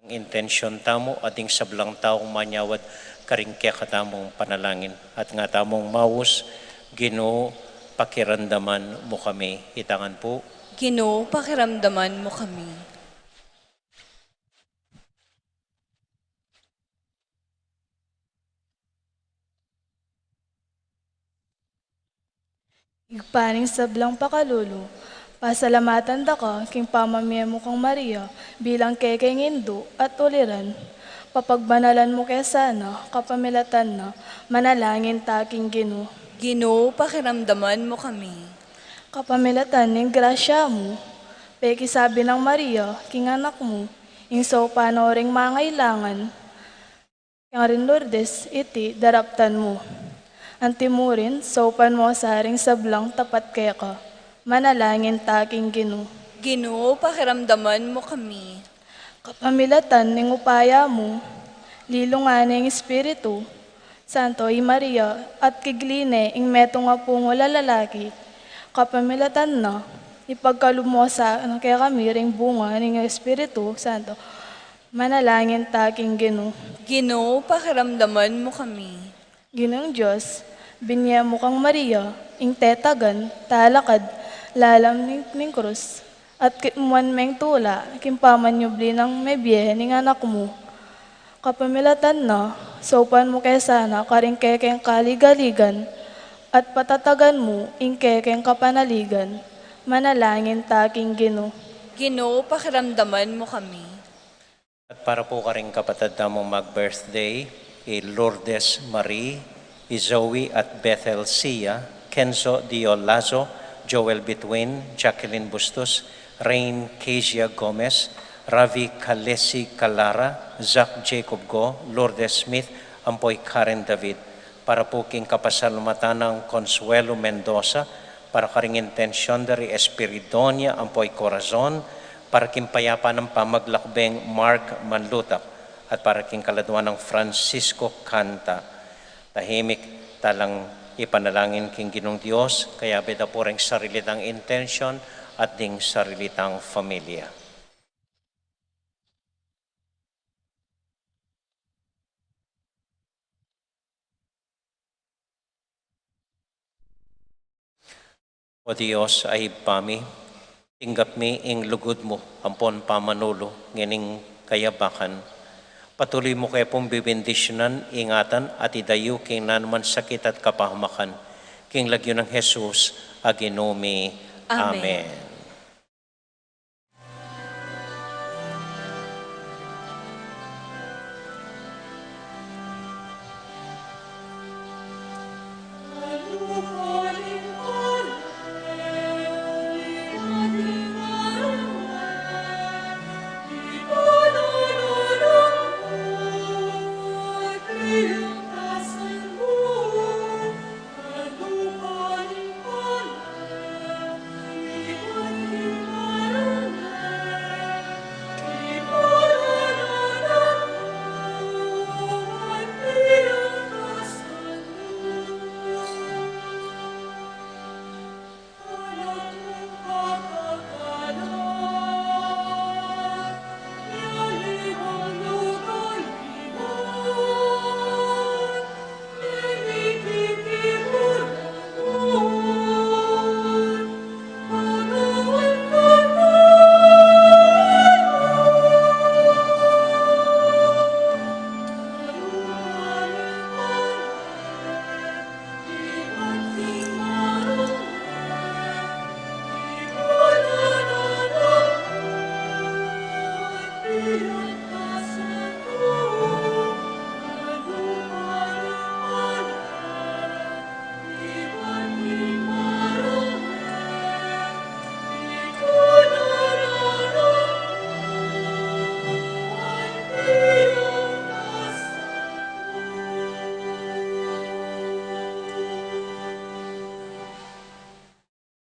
intensyon tamu at ding sablang taung manyawad karing kekatamung panalangin. At nga tamung maus, Ginu, pakiramdaman mu kami. Itangan pu. Ginu, pakiramdaman mu kami. Ibpa ning sablang pakalulu, pasalamatan da ka king pamamie mu kang Maria bilang kekeng indu at uliran. Papagbanalan mu ke sana, kapamilatan na, manalangin ta king Ginu. Ginu, pakiramdaman mu kami. Kapamilatan ning grasya mu, pekisabi nang Maria king anak mu ing saupan no ring mangailangan, karing Lourdes iti daraptan mu. Antimurin, saupan mu sa ring sablang tapat keka. Manalangin ta king Ginu. Ginu, pakiramdaman mu kami. Kapamilatan ning upaya mu, lilungan ne ing Espiritu Santo i Maria at kigli ne ing metung a pungul a lalaki. Kapamilatan na, ipagkalub mu sa kekami ring bunga ning Espiritu Santo. Manalangin ta king Ginu. Ginu, pakiramdaman mu kami. Ginung Dios, binie mu kang Maria ing tetagan, talakad, lalam ning, ning krus, at kitmuan meng tula king pamanyubli nang mebie ning anak mu. Kapamilatan na, saupan mu ke sana karing kekeng kaligaligan, at patatagan mu ing kekeng kapanaligan. Manalangin ta king Ginu. Ginu, pakiramdaman mu kami. At para pu karing kapatad tamung mag-birthday, i Lourdes Marie, i Zoe at Bethel Sia, Kenzo Diolazo, Joel Bitwin, Jacqueline Bustos, Rain Kezia Gomez, Ravi Kalesi Kalara, Zach Jacob Go, Lourdes Smith, ampo i Karen David. Para pu king kapasalamatan nang Consuelo Mendoza, para karing intensyon da ri Espiridonia ampo i Corazon, para king payapa nang pamaglakbeng Mark Manlutak, at para king kaladua nang Francisco Canta. Tahimik talang ipanalangin king Ginung Dios, kayabe da pu ring sarili tang intensyon at ding sarili tang familia. O Dios a Ibpa mi, tinggap mi ing lugud mu ampon pamanulu ngening kayabakan. Patuloy mu ke pung bibendisyonan, ingatan at idayu king nanuman sakit at kapahamakan. King lagyu nang Jesus a Ginu mi. Amen. Amen.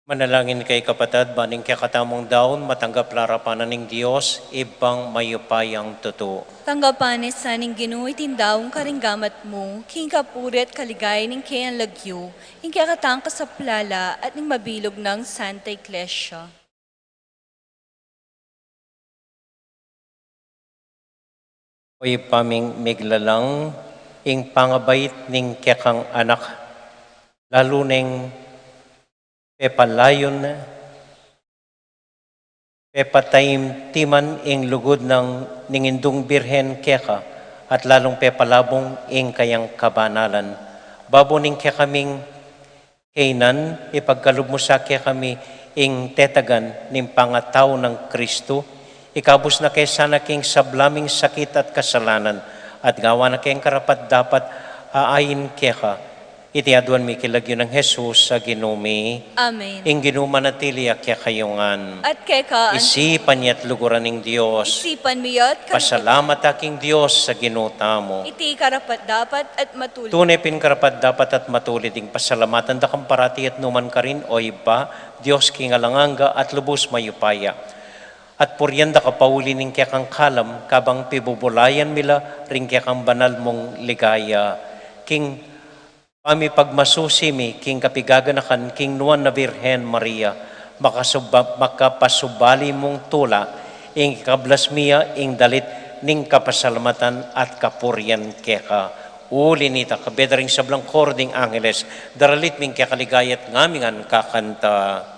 Manalangin kayu kapatad, ban ing kekatamung daun matanggap la arapan na ning Dios, Ibpang mayupayang tutu. Tanggapan na sa ning Ginu iting daun karing gamat mu, king kapurian at kaligayan ning keyang lagyu, ing kekatang kasaplalan at ning mabilug nang Santa Iglesia. O Ibpa ming miglalang, ing pangabait ning kekang anak, lalu neng pepalayun, pepataimtiman ing lugud nang ning Indung Birhen keka, at lalung pepalabung ing kayang kabanalan. Babo ning kekaming kainan, ipagkalub mu sa kekami ing tetagan ning pangatau nang Kristu, ikabus na ke sana king sabla ming sakit at kasalanan, at gawan na keng karapat-dapat a ain keka. Iti aduan mi king lagyu nang Jesus a Ginu mi. Amen. Ing Ginu manatili ya kekayu ngan. At keka anti. Isipan ya't luguran ning Dios. Isipan mi ya't karapat. Pasalamat ta king Dios a Ginu tamu. Iti karapat-dapat at matulid. Tune pin karapat-dapat at matulid ing pasalamatan da kang parati at nu man karin, O Ibpa, Dios king alang angga at lubus mayupaya. At purian da ka pauli ning kekang kalam, kabang pibubulayan mi la ring kekang banal mung ligaya. King pamipagmasusi mi king kapigaganakan king Nuan a Birhen Maria, makasuba-, makapasubali mung tula, ing ikablas mi ya ing dalit ning kapasalamatan at kapurian keka. Uli nita, kabie da ring sablang koro ding angeles, daralit mi ing keka ligaya't ngaming kakanta.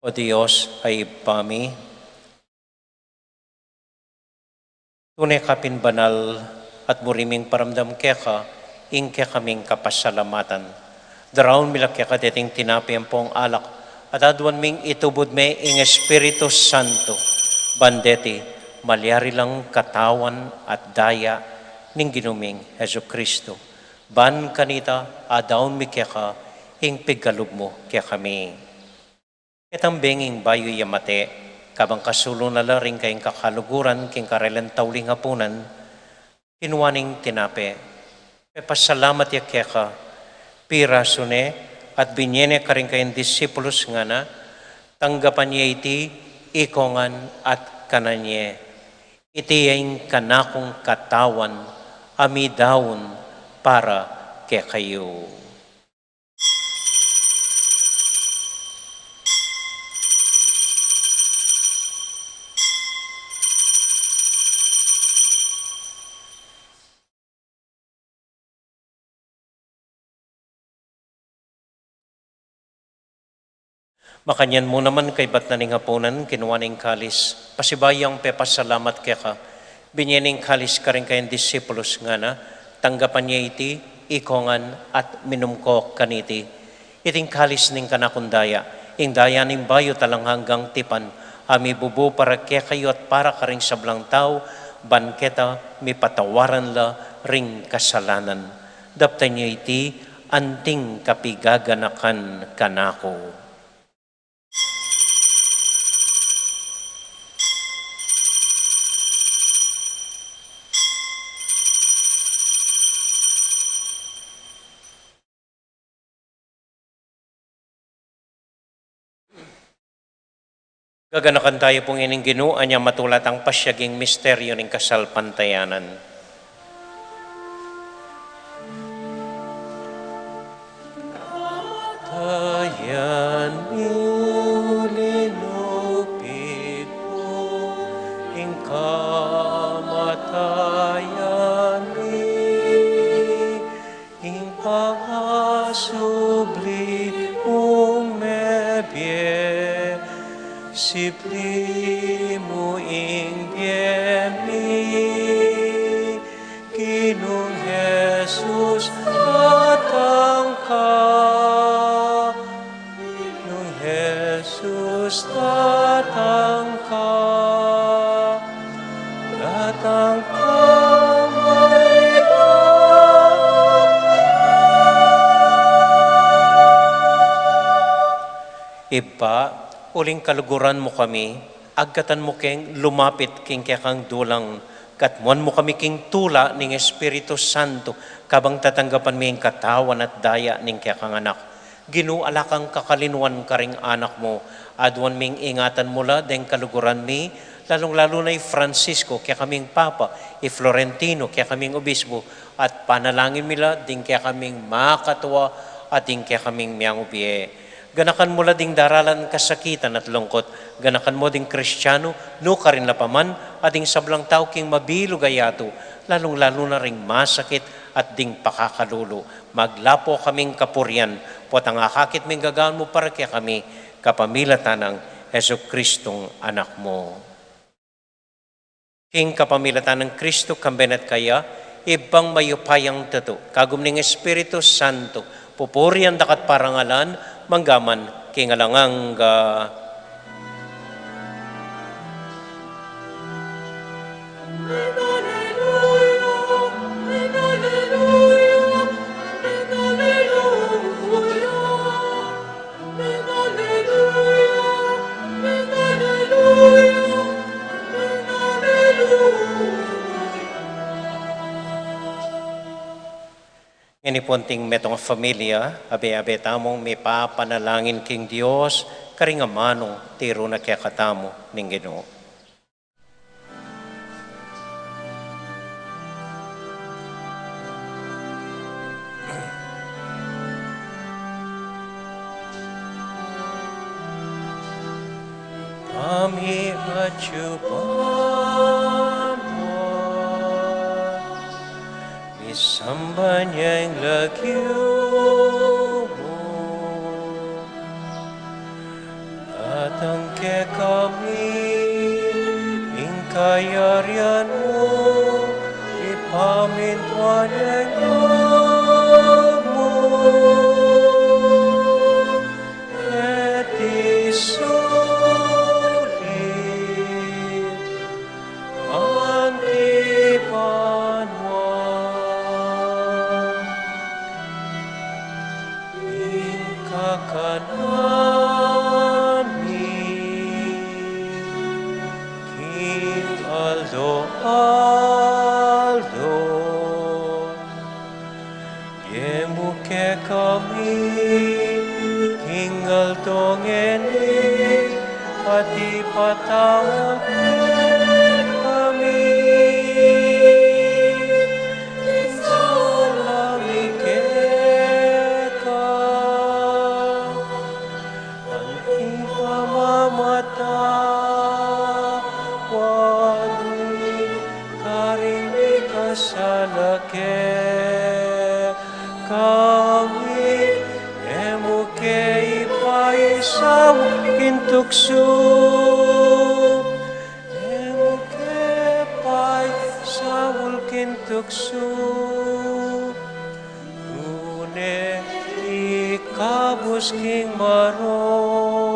O Dios a Ibpa mi, tune ka pin banal at buri ming paramdam keka ing kekaming kapasalamatan. Daraun mi la keka deting tinape ampong alak, at aduan ming itubud me ing Espiritu Santo, ban deti malyari lang katawan at daya ning Ginu ming Jesucristo. Ban kanita, adaun mi keka ing pigkalub mu kekami. Ketang benging bayu ya mate, kabang kasulu na la ring kayang kakaluguran king karelang tauling apunan, kinua neng tinape, pepasalamat ya keka, pirasu ne, at binye ne karing kayang disipulus, ngana, tanggapan ye iti ikongan at kanan ye. Iti ya ing kanakung katawan a midaun para kekayu. Makanyan mu naman kaybat na ning apunan, kinua ne ing kalis, pasibayu yang pepasalamat keka, binye ne ing kalis karing kayang disipulus, ngana, tanggapan ye iti ikongan at minum ko kaniti. Iti ing kalis ning kanakung daya, ing daya ning bayu at alang anggang tipan, a mibubu para kekayu at para karing sablang tau, ban keta mipatawaran la ring kasalanan. Daptan yu iti anting kapigaganakan kanaku. Gaganakan tayu pu ngening Ginu, anya matula tang pasyaging misteryu ning kasalpantayanan. Kamatayan mi, linupit mu ing kamatayan mi, ing pangasubli mung mebie, sibli mu ing bie mi. Ginung Jesus, datang ka. Ginung Jesus, datang ka. Datang ka mayap. Ibpa, uling kaluguran mu kami, agkatan mu keng lumapit king kekang dulang, katmuan mu kami king tula ning Espiritu Santo, kabang tatanggapan mi ing katawan at daya ning kekang Anak. Ginu, ala kang kakalinuan karing anak mu, aduan ming ingatan mu la deng kaluguran mi, lalung-lalu na i Francisco, kekaming Papa, i Florentino, kekaming Obispo, at panalangin mi la ding kekaming makatua at ding kekaming miangubie. Ganakan mu la ding daralan kasakitan at lungkot, ganakan mu ding Kristiano, nukarin la pa man, at ding sablang tau king mabilug a yatu, lalung-lalu na ring masakit at ding pakakalulu. Maglapo kaming kapurian, potang akakit ming gagawan mu para kekami, kapamilatan nang Jesucristong Anak mu. King kapamilatan nang Kristo, kambe na at kaya, Ibpang mayupayang tutu, kagum ning Espiritu Santo, pupurian da ka at parangalan, mangga man king alang angga. Ngeni pu, anting metung a familia, abe-abe tamung mipapanalangin king Dios, karing amanung tiru na kekatamu ning Ginu. Kami atyu banua, misamban ya ing lagyu mu. Datang kekami ing kayarian mu, ipamintuan ya ing lub mu keti sulip anti banua. Ing kakanan mi king aldo-aldo, ibie mu kekami king aldo ngeni, at ipatawad mu kekami ing sala mi keka, anti pamamatawad mi karing mikasala kekami, e mu ke ipaisaul king tuksu, e mu ke paisaul king tuksu, nune ikabus king marok.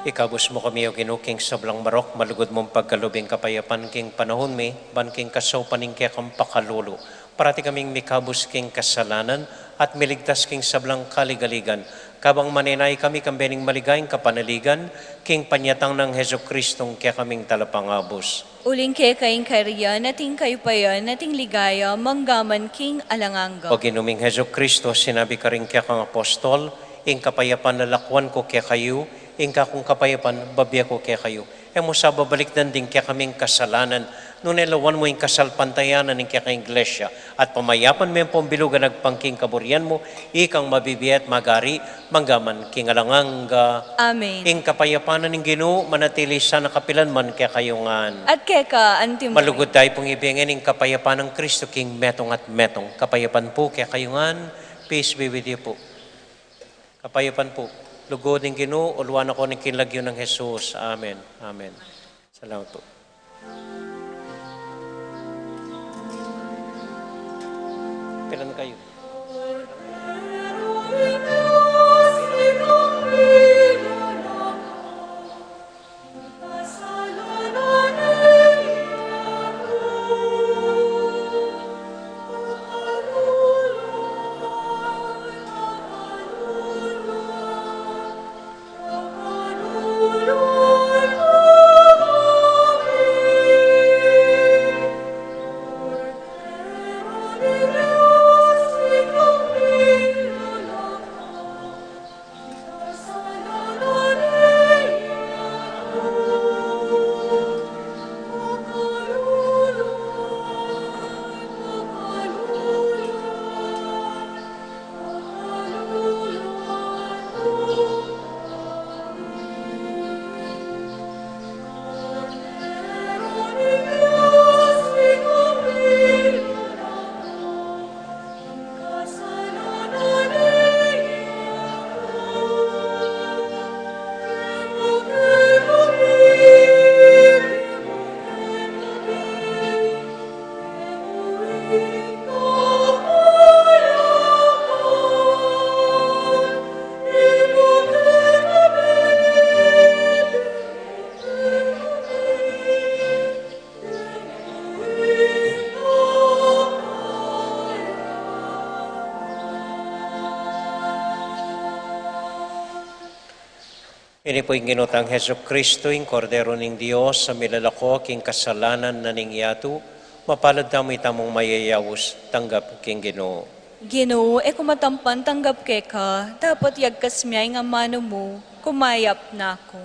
Ikabus mu kami, O Ginu, king sablang marok, malugud mung pagkalub ing kapayapan king panahun mi, ban king kasaupan ning kekang pakalulu, parati kaming mikabus king kasalanan, at miligtas king sablang kaligaligan, kabang manenaya kami kambe ning maligayang kapanaligan, king panyatang nang Jesucristong kekaming Talapangabus. Uling keka ing kayarian, at ing kayupayan, at ing ligaya, manggaman king alang angga. O Ginu ming Jesucristo, sinabi karing kekang apostol, ing kapayapan lalakwan ku kekayu, ing kakung kapayapan babie ku kekayu. E mu sa babalikdan ding kekaming kasalanan, nune lawan mu ing kasalpantayanan ning kekang Iglesia, at pamayapan me ampong bilug agpang king kaburian mu, ikang mabibie at magari, manggaman king alang angga. Amen. Ing kapayapan ning Ginu manatili sana kapilan man kekayu ngan. At keka antimu. Malugud tayu pung ibie ngan ing kapayapan nang Kristo king metung at metung. Kapayapan pu kekayu ngan. Peace be with you pu. Kapayapan pu. Lugud ning Ginu, uluan na ko ning king lagyu nang Jesus. Amen. Amen. Salamat pu. Pilan kayu? Ini pu ing Ginu tang Jesucristo, ing Kordero ning Dios, a milalako king kasalanan na ning yatu. Mapalad tamu itamung mayayaus tanggap king Ginu. Ginu, e ku matampan tanggap keka, dapot yagkas mu ing amanu mu, kumayap na ku.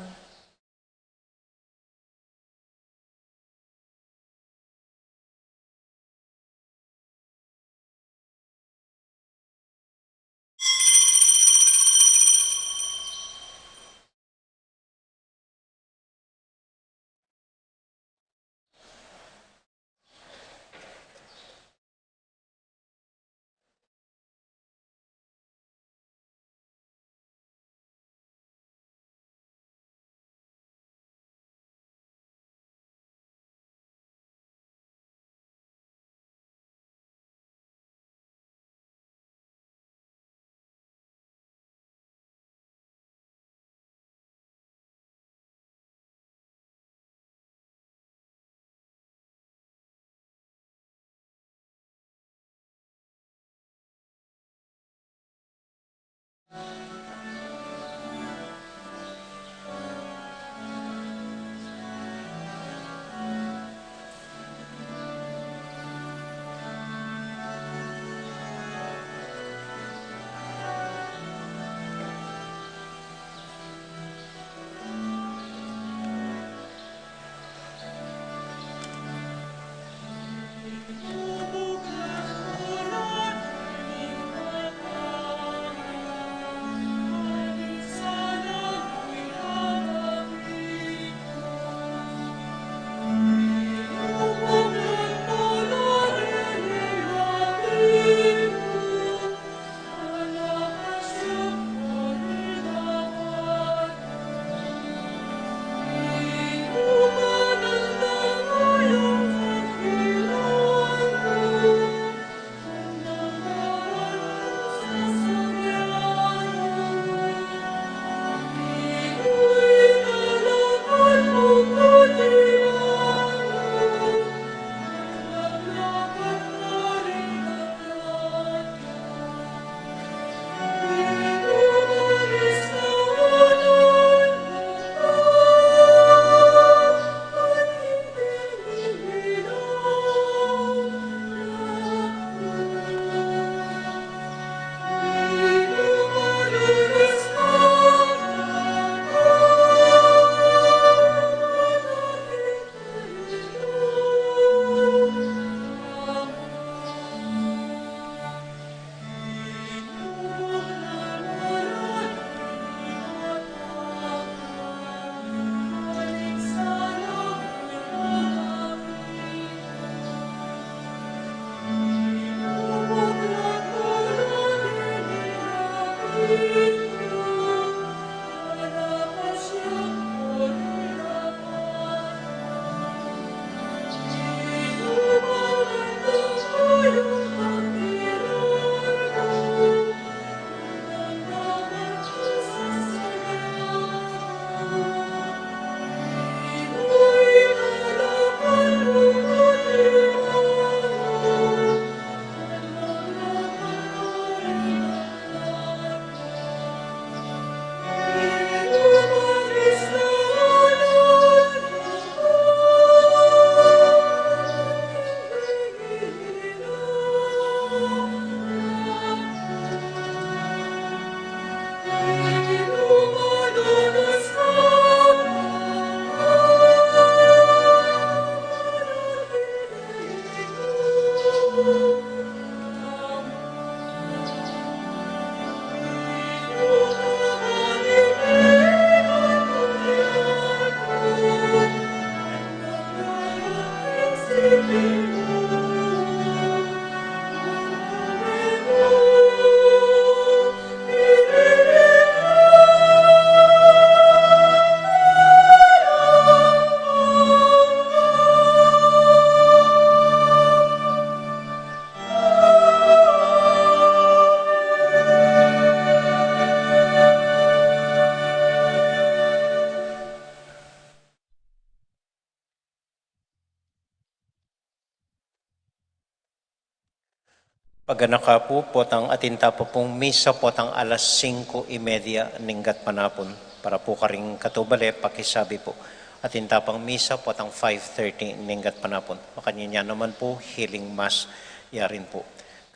Paganaka pu, potang atin ta pa pung misa, potang alas singko y media ning gatpanapun. Para pu karing katubale, pakisabi pu. Atin ta pang misa, potang five thirty ning gatpanapun. Makanyan ya naman pu, healing mass, yarin pu.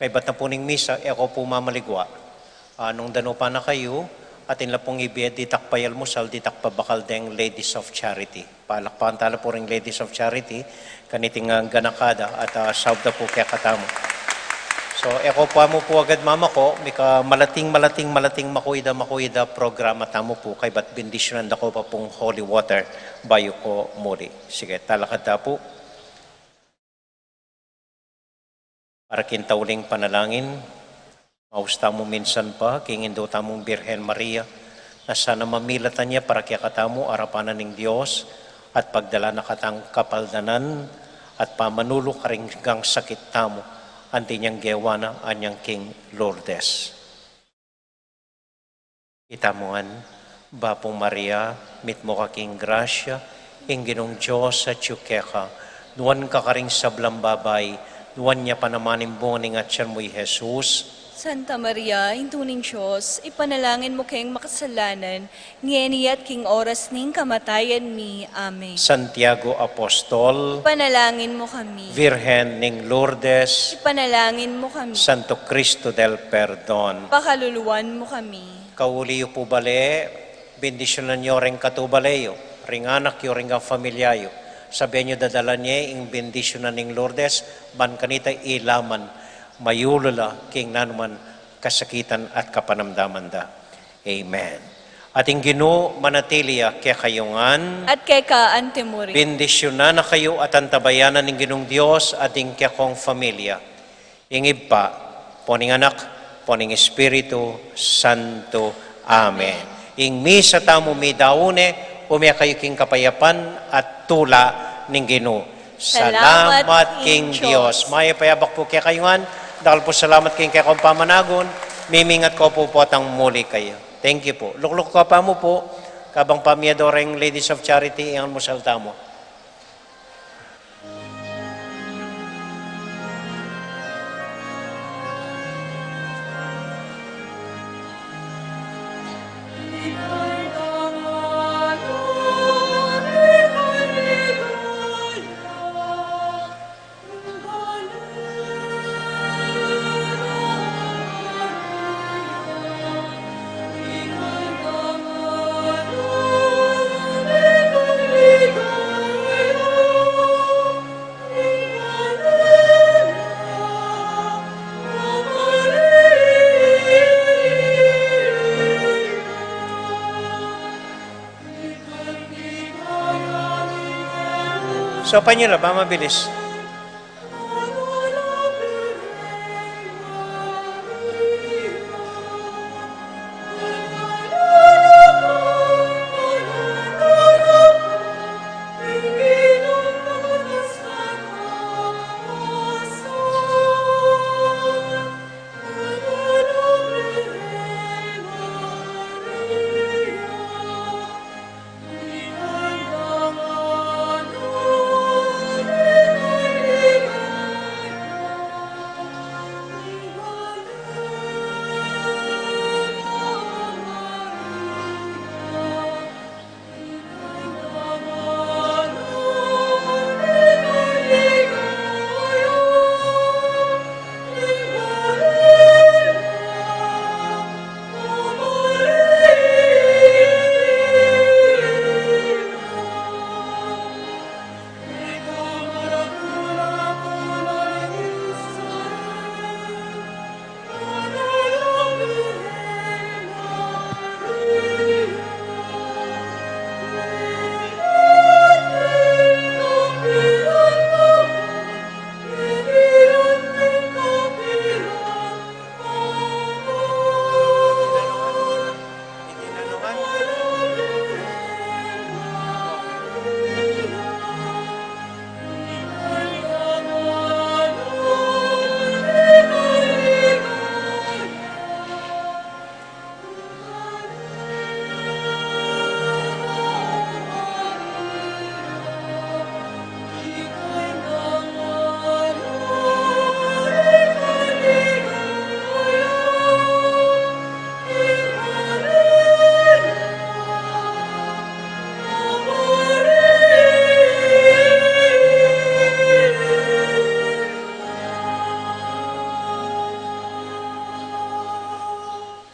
Kaybat na pu ning misa, e ko pu mamaligwa. Ah, nung danupan na kayu, atin la pung ibie ditak payalmusal, ditak pabakal deng Ladies of Charity. Palakpakan tala pu ring Ladies of Charity, kaniting, ah, ganaka da at, ah, saup da pu kekatamu. So, e ko pa mu pu agad mamako, mika malating, malating, malating makuida, makuida programa tamu pu, kaybat bendisyunan da ko pa pung holy water bayu ko muli. Sige, talakad ta pu. Para king tauling panalangin, maus tamu minsan pa king Indu tamung Birhen Maria, na sana mamilatan ya para kekatamu arapan na ning Dios, at pagdalan na katang kapaldanan at pamanulu karing sakit tamu, anti nyang gewa na anyang king Lourdes. Itamu ngan, Bapu Maria, mitmu ka king grasya, ing Ginung Dios atyu keka, nuan ka karing sablang babai, nuan ya pa naman ing bunga ning atyan mu, i Jesus. Santa Maria, Indu ning Dios, ipanalangin mu keng makasalanan, ngeni at king oras ning kamatayan mi. Amen. Santiago Apostol, ipanalangin mu kami. Virgen ning Lourdes, ipanalangin mu kami. Santo Cristo del Perdon, pakaluluan mu kami. Kauli yu pu bale, bendisyunan yu ring katubale yu, ring anak yu, ring pamilya yu. Sabian yu dadalan ye ing bendisyunan ning Lourdes, ban kanita ilaman, mayulu la king nanuman kasakitan at kapanamdaman da. Amen. At ing Ginu manatili ya kekayu ngan. At keka antimurin. Bendisyunan na kayu at antabayanan ning Ginung Dios at ing kekong familia. Ing Ibpa, ampo ning Anak, ampo ning Espiritu Santo. Amen. Ing misa tamu midaun ne, ume kayu king kapayapan at tula ning Ginu. Salamat king Dios. Mayap a yabak pu kekayu ngan, dakal pu salamat king kekong pamanagun, mimingat ko pu potang muli kayu. Thank you pu. Lukluk ko pa mu pu, kabang pamiyador ing Ladies of Charity, ing almusal tamu. So, panyula, ba mabilis?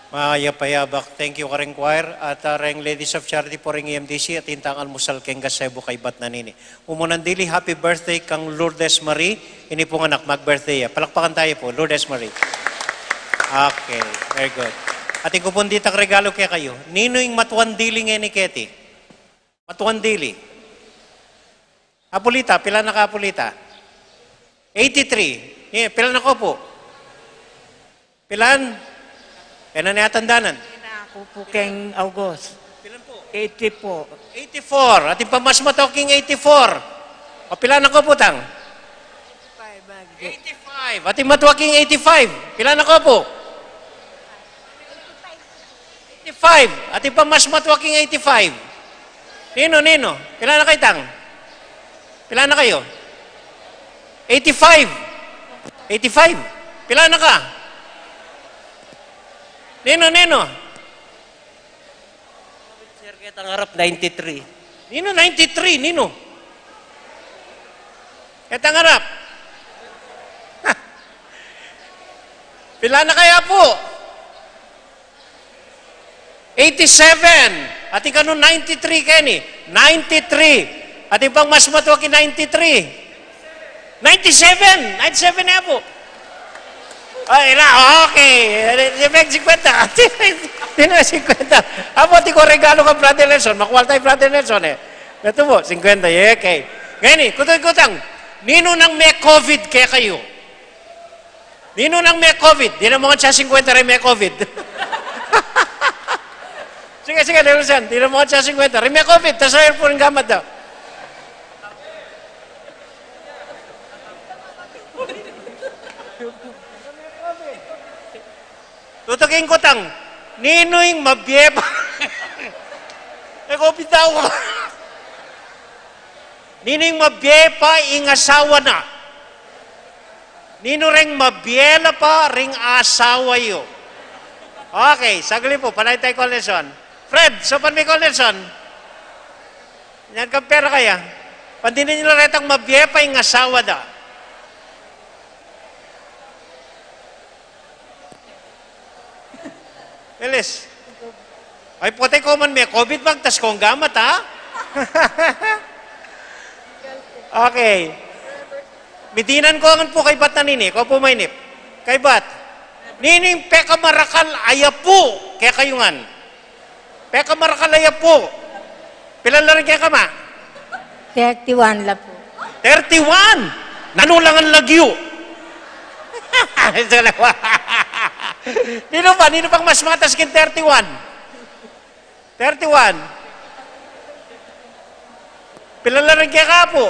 Mayap a yabak. Thank you, kareng choir. At, ah, reng Ladies of Charity pu, reng E M D C, atin tang almusal keng gazebo kaybat na nini. Mumunang dili, happy birthday kang Lourdes Marie. Ini pung anak, mag-birthday ya. Palakpakan tayo po, Lourdes Marie. Okay, very good. Atin ku pung ditak regalo kekayu. Ninu ing matuang dili ngeni keti? Matuang dili. Apulita, pilan na ka, Apulita? Eighty-three. Eh, pilan na ko pu? Pilan? Kaya na niya tandanan. Ina, aku pu keng August. Pilan pu? Eighty-four. Eighty-four. Atin pang mas matua king eighty-four. O, pilan na ko pu tang? Eighty-five. Atin matua king eighty-five. Pilan na ko pu? Eighty-five. Atin pang mas matua king eighty-five. Ninu, ninu? Pilan na kayu tang? Pilan na kayu? Eighty-five. Eighty-five. Pilan na ka? Ninu, ninu? Sir, ketang arap, ninety-three. Ninu ninety-three? Ninu? Ketang arap. Pilan na kaya pu? Eighty-seven. Atin kanu ninety-three keni. Ninety-three. Atin pang mas matua king ninety-three. Ninety-seven. Ninety-seven na pu. Ay, na, okay. Di ba singkwenta? Di na singkwenta. Apu, atin kung regalo kang Brother Nelson. Makual tayo, Brother Nelson, eh. Ito po, singkwenta. Eh, okay. Ngeni, kutang-kutang. Ninu nang me COVID kekayu? Ninu nang me COVID? Di na mu ngan siya singkwenta reng me COVID. Sige, sige, Nelson, di na mu ngan siya singkwenta reng me COVID. Tas air po ring gamat da. Tutuking kutang, ninu ing mabie pa? E, COVID daw. Ninu ing mabie pa ing asawa na? Ninu reng mabie la pa ring asawa yu? Okay, saglit po, panay tayo kang Nelson. Fred, saupan me kang Nelson. Yan, kampera kaya. Pandinin yu la retang mabie pa ing asawa da. Bilis. Ay, pota, ikaw man me COVID, magtas kong gamat, ha? Okay. Midinan ko ngan pu kaybat na nini, ikaw pu mainip. Kaybat. Ninu ing pekamarakal a yapu kekayu ngan? Pekamarakal a yapu. Pilan la reng keka, ma? Thirty-one la pu. Thirty-one? Nanu la ngan lagyu? Ninu pa, ninu pang mas matas king thirty-one? Thirty-one. Pilan la reng keka pu?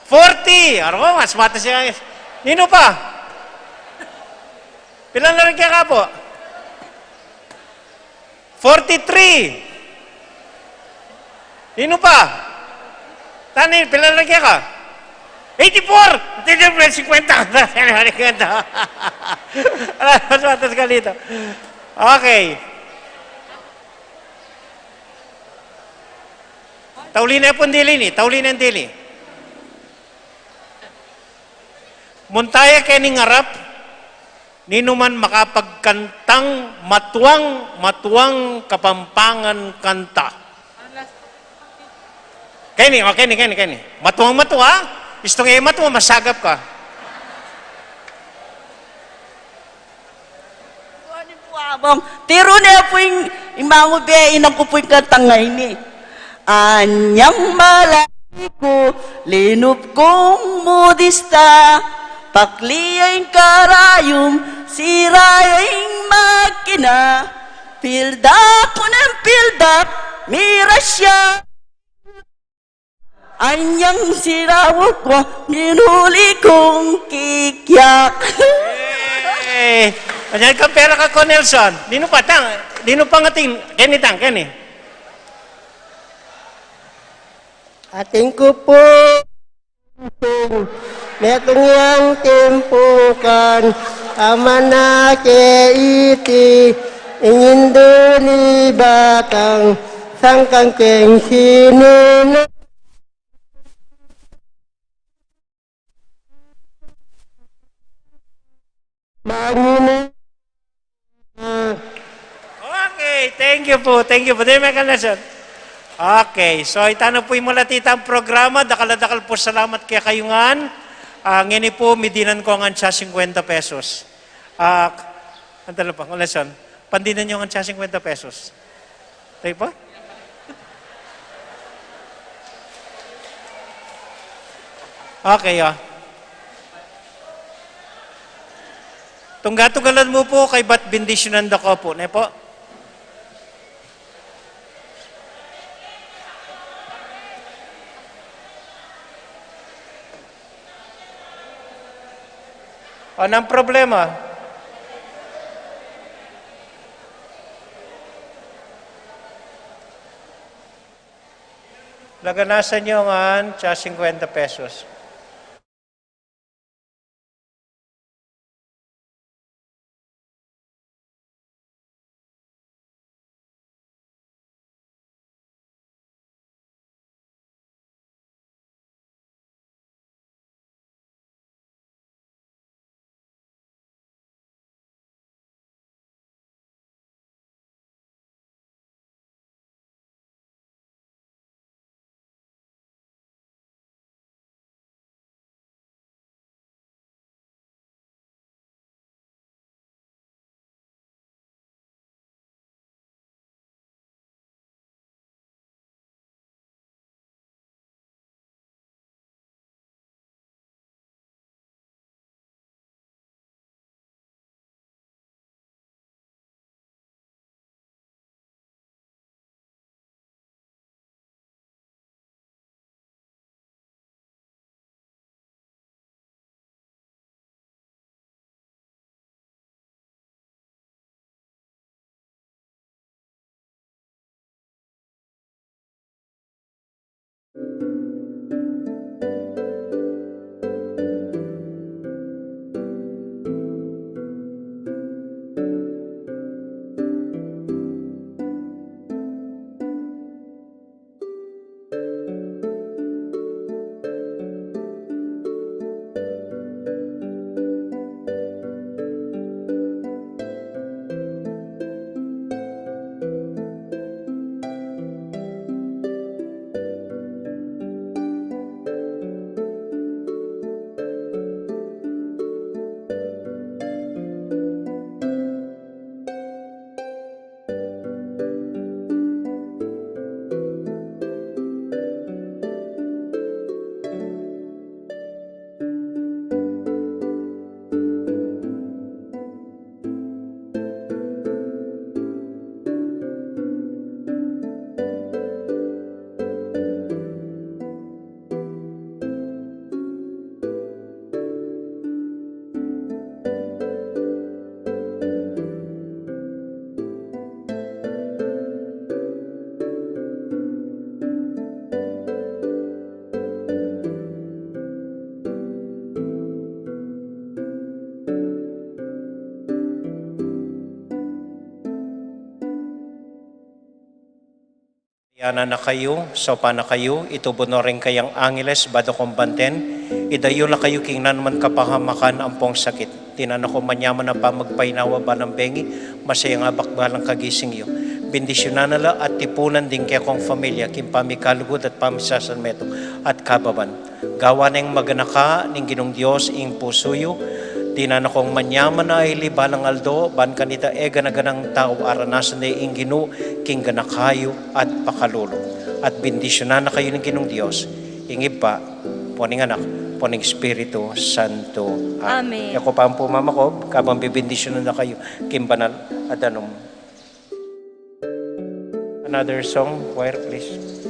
Forty. Ano, mas matas ya. Ninu pa? Pilan la reng keka pu? Forty-three. Ninu pa? Tani, pilan la reng keka? Eighty-four! Hindi, hindi, singkwenta. Singkwenta. Ala, mas matas ka dito. Okay. Tauli ne pung dili ini, tauli ne ing dili. Munta ya keni ngarap, ninu man makapagkantang matuang, matuang Kapampangan kanta. Keni, o, keni, keni, keni. Matuang matua, istung e matua, masagap ka. Tiru ne pu ing, ing mangubie, inang ku pu ing kantang ngeni. Anyang malati ku, linub kung modista, pakli ya ing karayum, sira ya ing makina, pildak ku neng pildak, mirasya. Anyang sira ku, minuli kung kikyak. Eh, anyang kampera ka, Nelson. Ninu pa tang, ninu pa ngan atin, keni tang, keni. Atin ku pu, metung yang timpukan, amana ke iti, ing indu ni batang, sangkan keng sini na. Mangina, ah, Thank you po, thank you po. Di, may kanasyon. Okay, so ita na pu ing malatitang programa. Dakal a dakal pu salamat kekayu ngan. Ah, ngeni pu, midinan ko ngan siya singkwenta pesos. Ah, ang tala pa, kanasyon. Pandinan yu ngan siya singkwenta pesos. Tayo pa? Okay, o. Tungga-tunggalan mu pu, kaybat bendisyunan da ko pu, ne pu? O, anong problema? Laganasan yu ngan siya singkwenta pesos. Yana na kayu, saupan na kayu, itubu no ring kayang angeles, bado kong banten, idayul na kayu king nanuman kapahamakan ampong sakit. Dinan na kong manyaman a pamagpainawa balang bengi, masayang abak balang kagising yu. Bendisyunan na la at tipunan ding kekong familia, king pamikalugud at pamisasalmetung at kababan. Gawan neng maganaka ning Ginung Dios ing pusu yu. Dinan na kong manyaman a aili balang aldo, ban kanita e gana-ganang tau aranasan de ing Ginu king ganaka yu at pakalulu. At bendisyunan na kayu ning Ginung Dios, ing Ibpa, ampo ning Anak, ampo ning Espiritu Santo. Amen. Amen. Yaku pa ampo mamakob, kabang bibendisyunan da kayu king banal a danum. Another song, choir, please.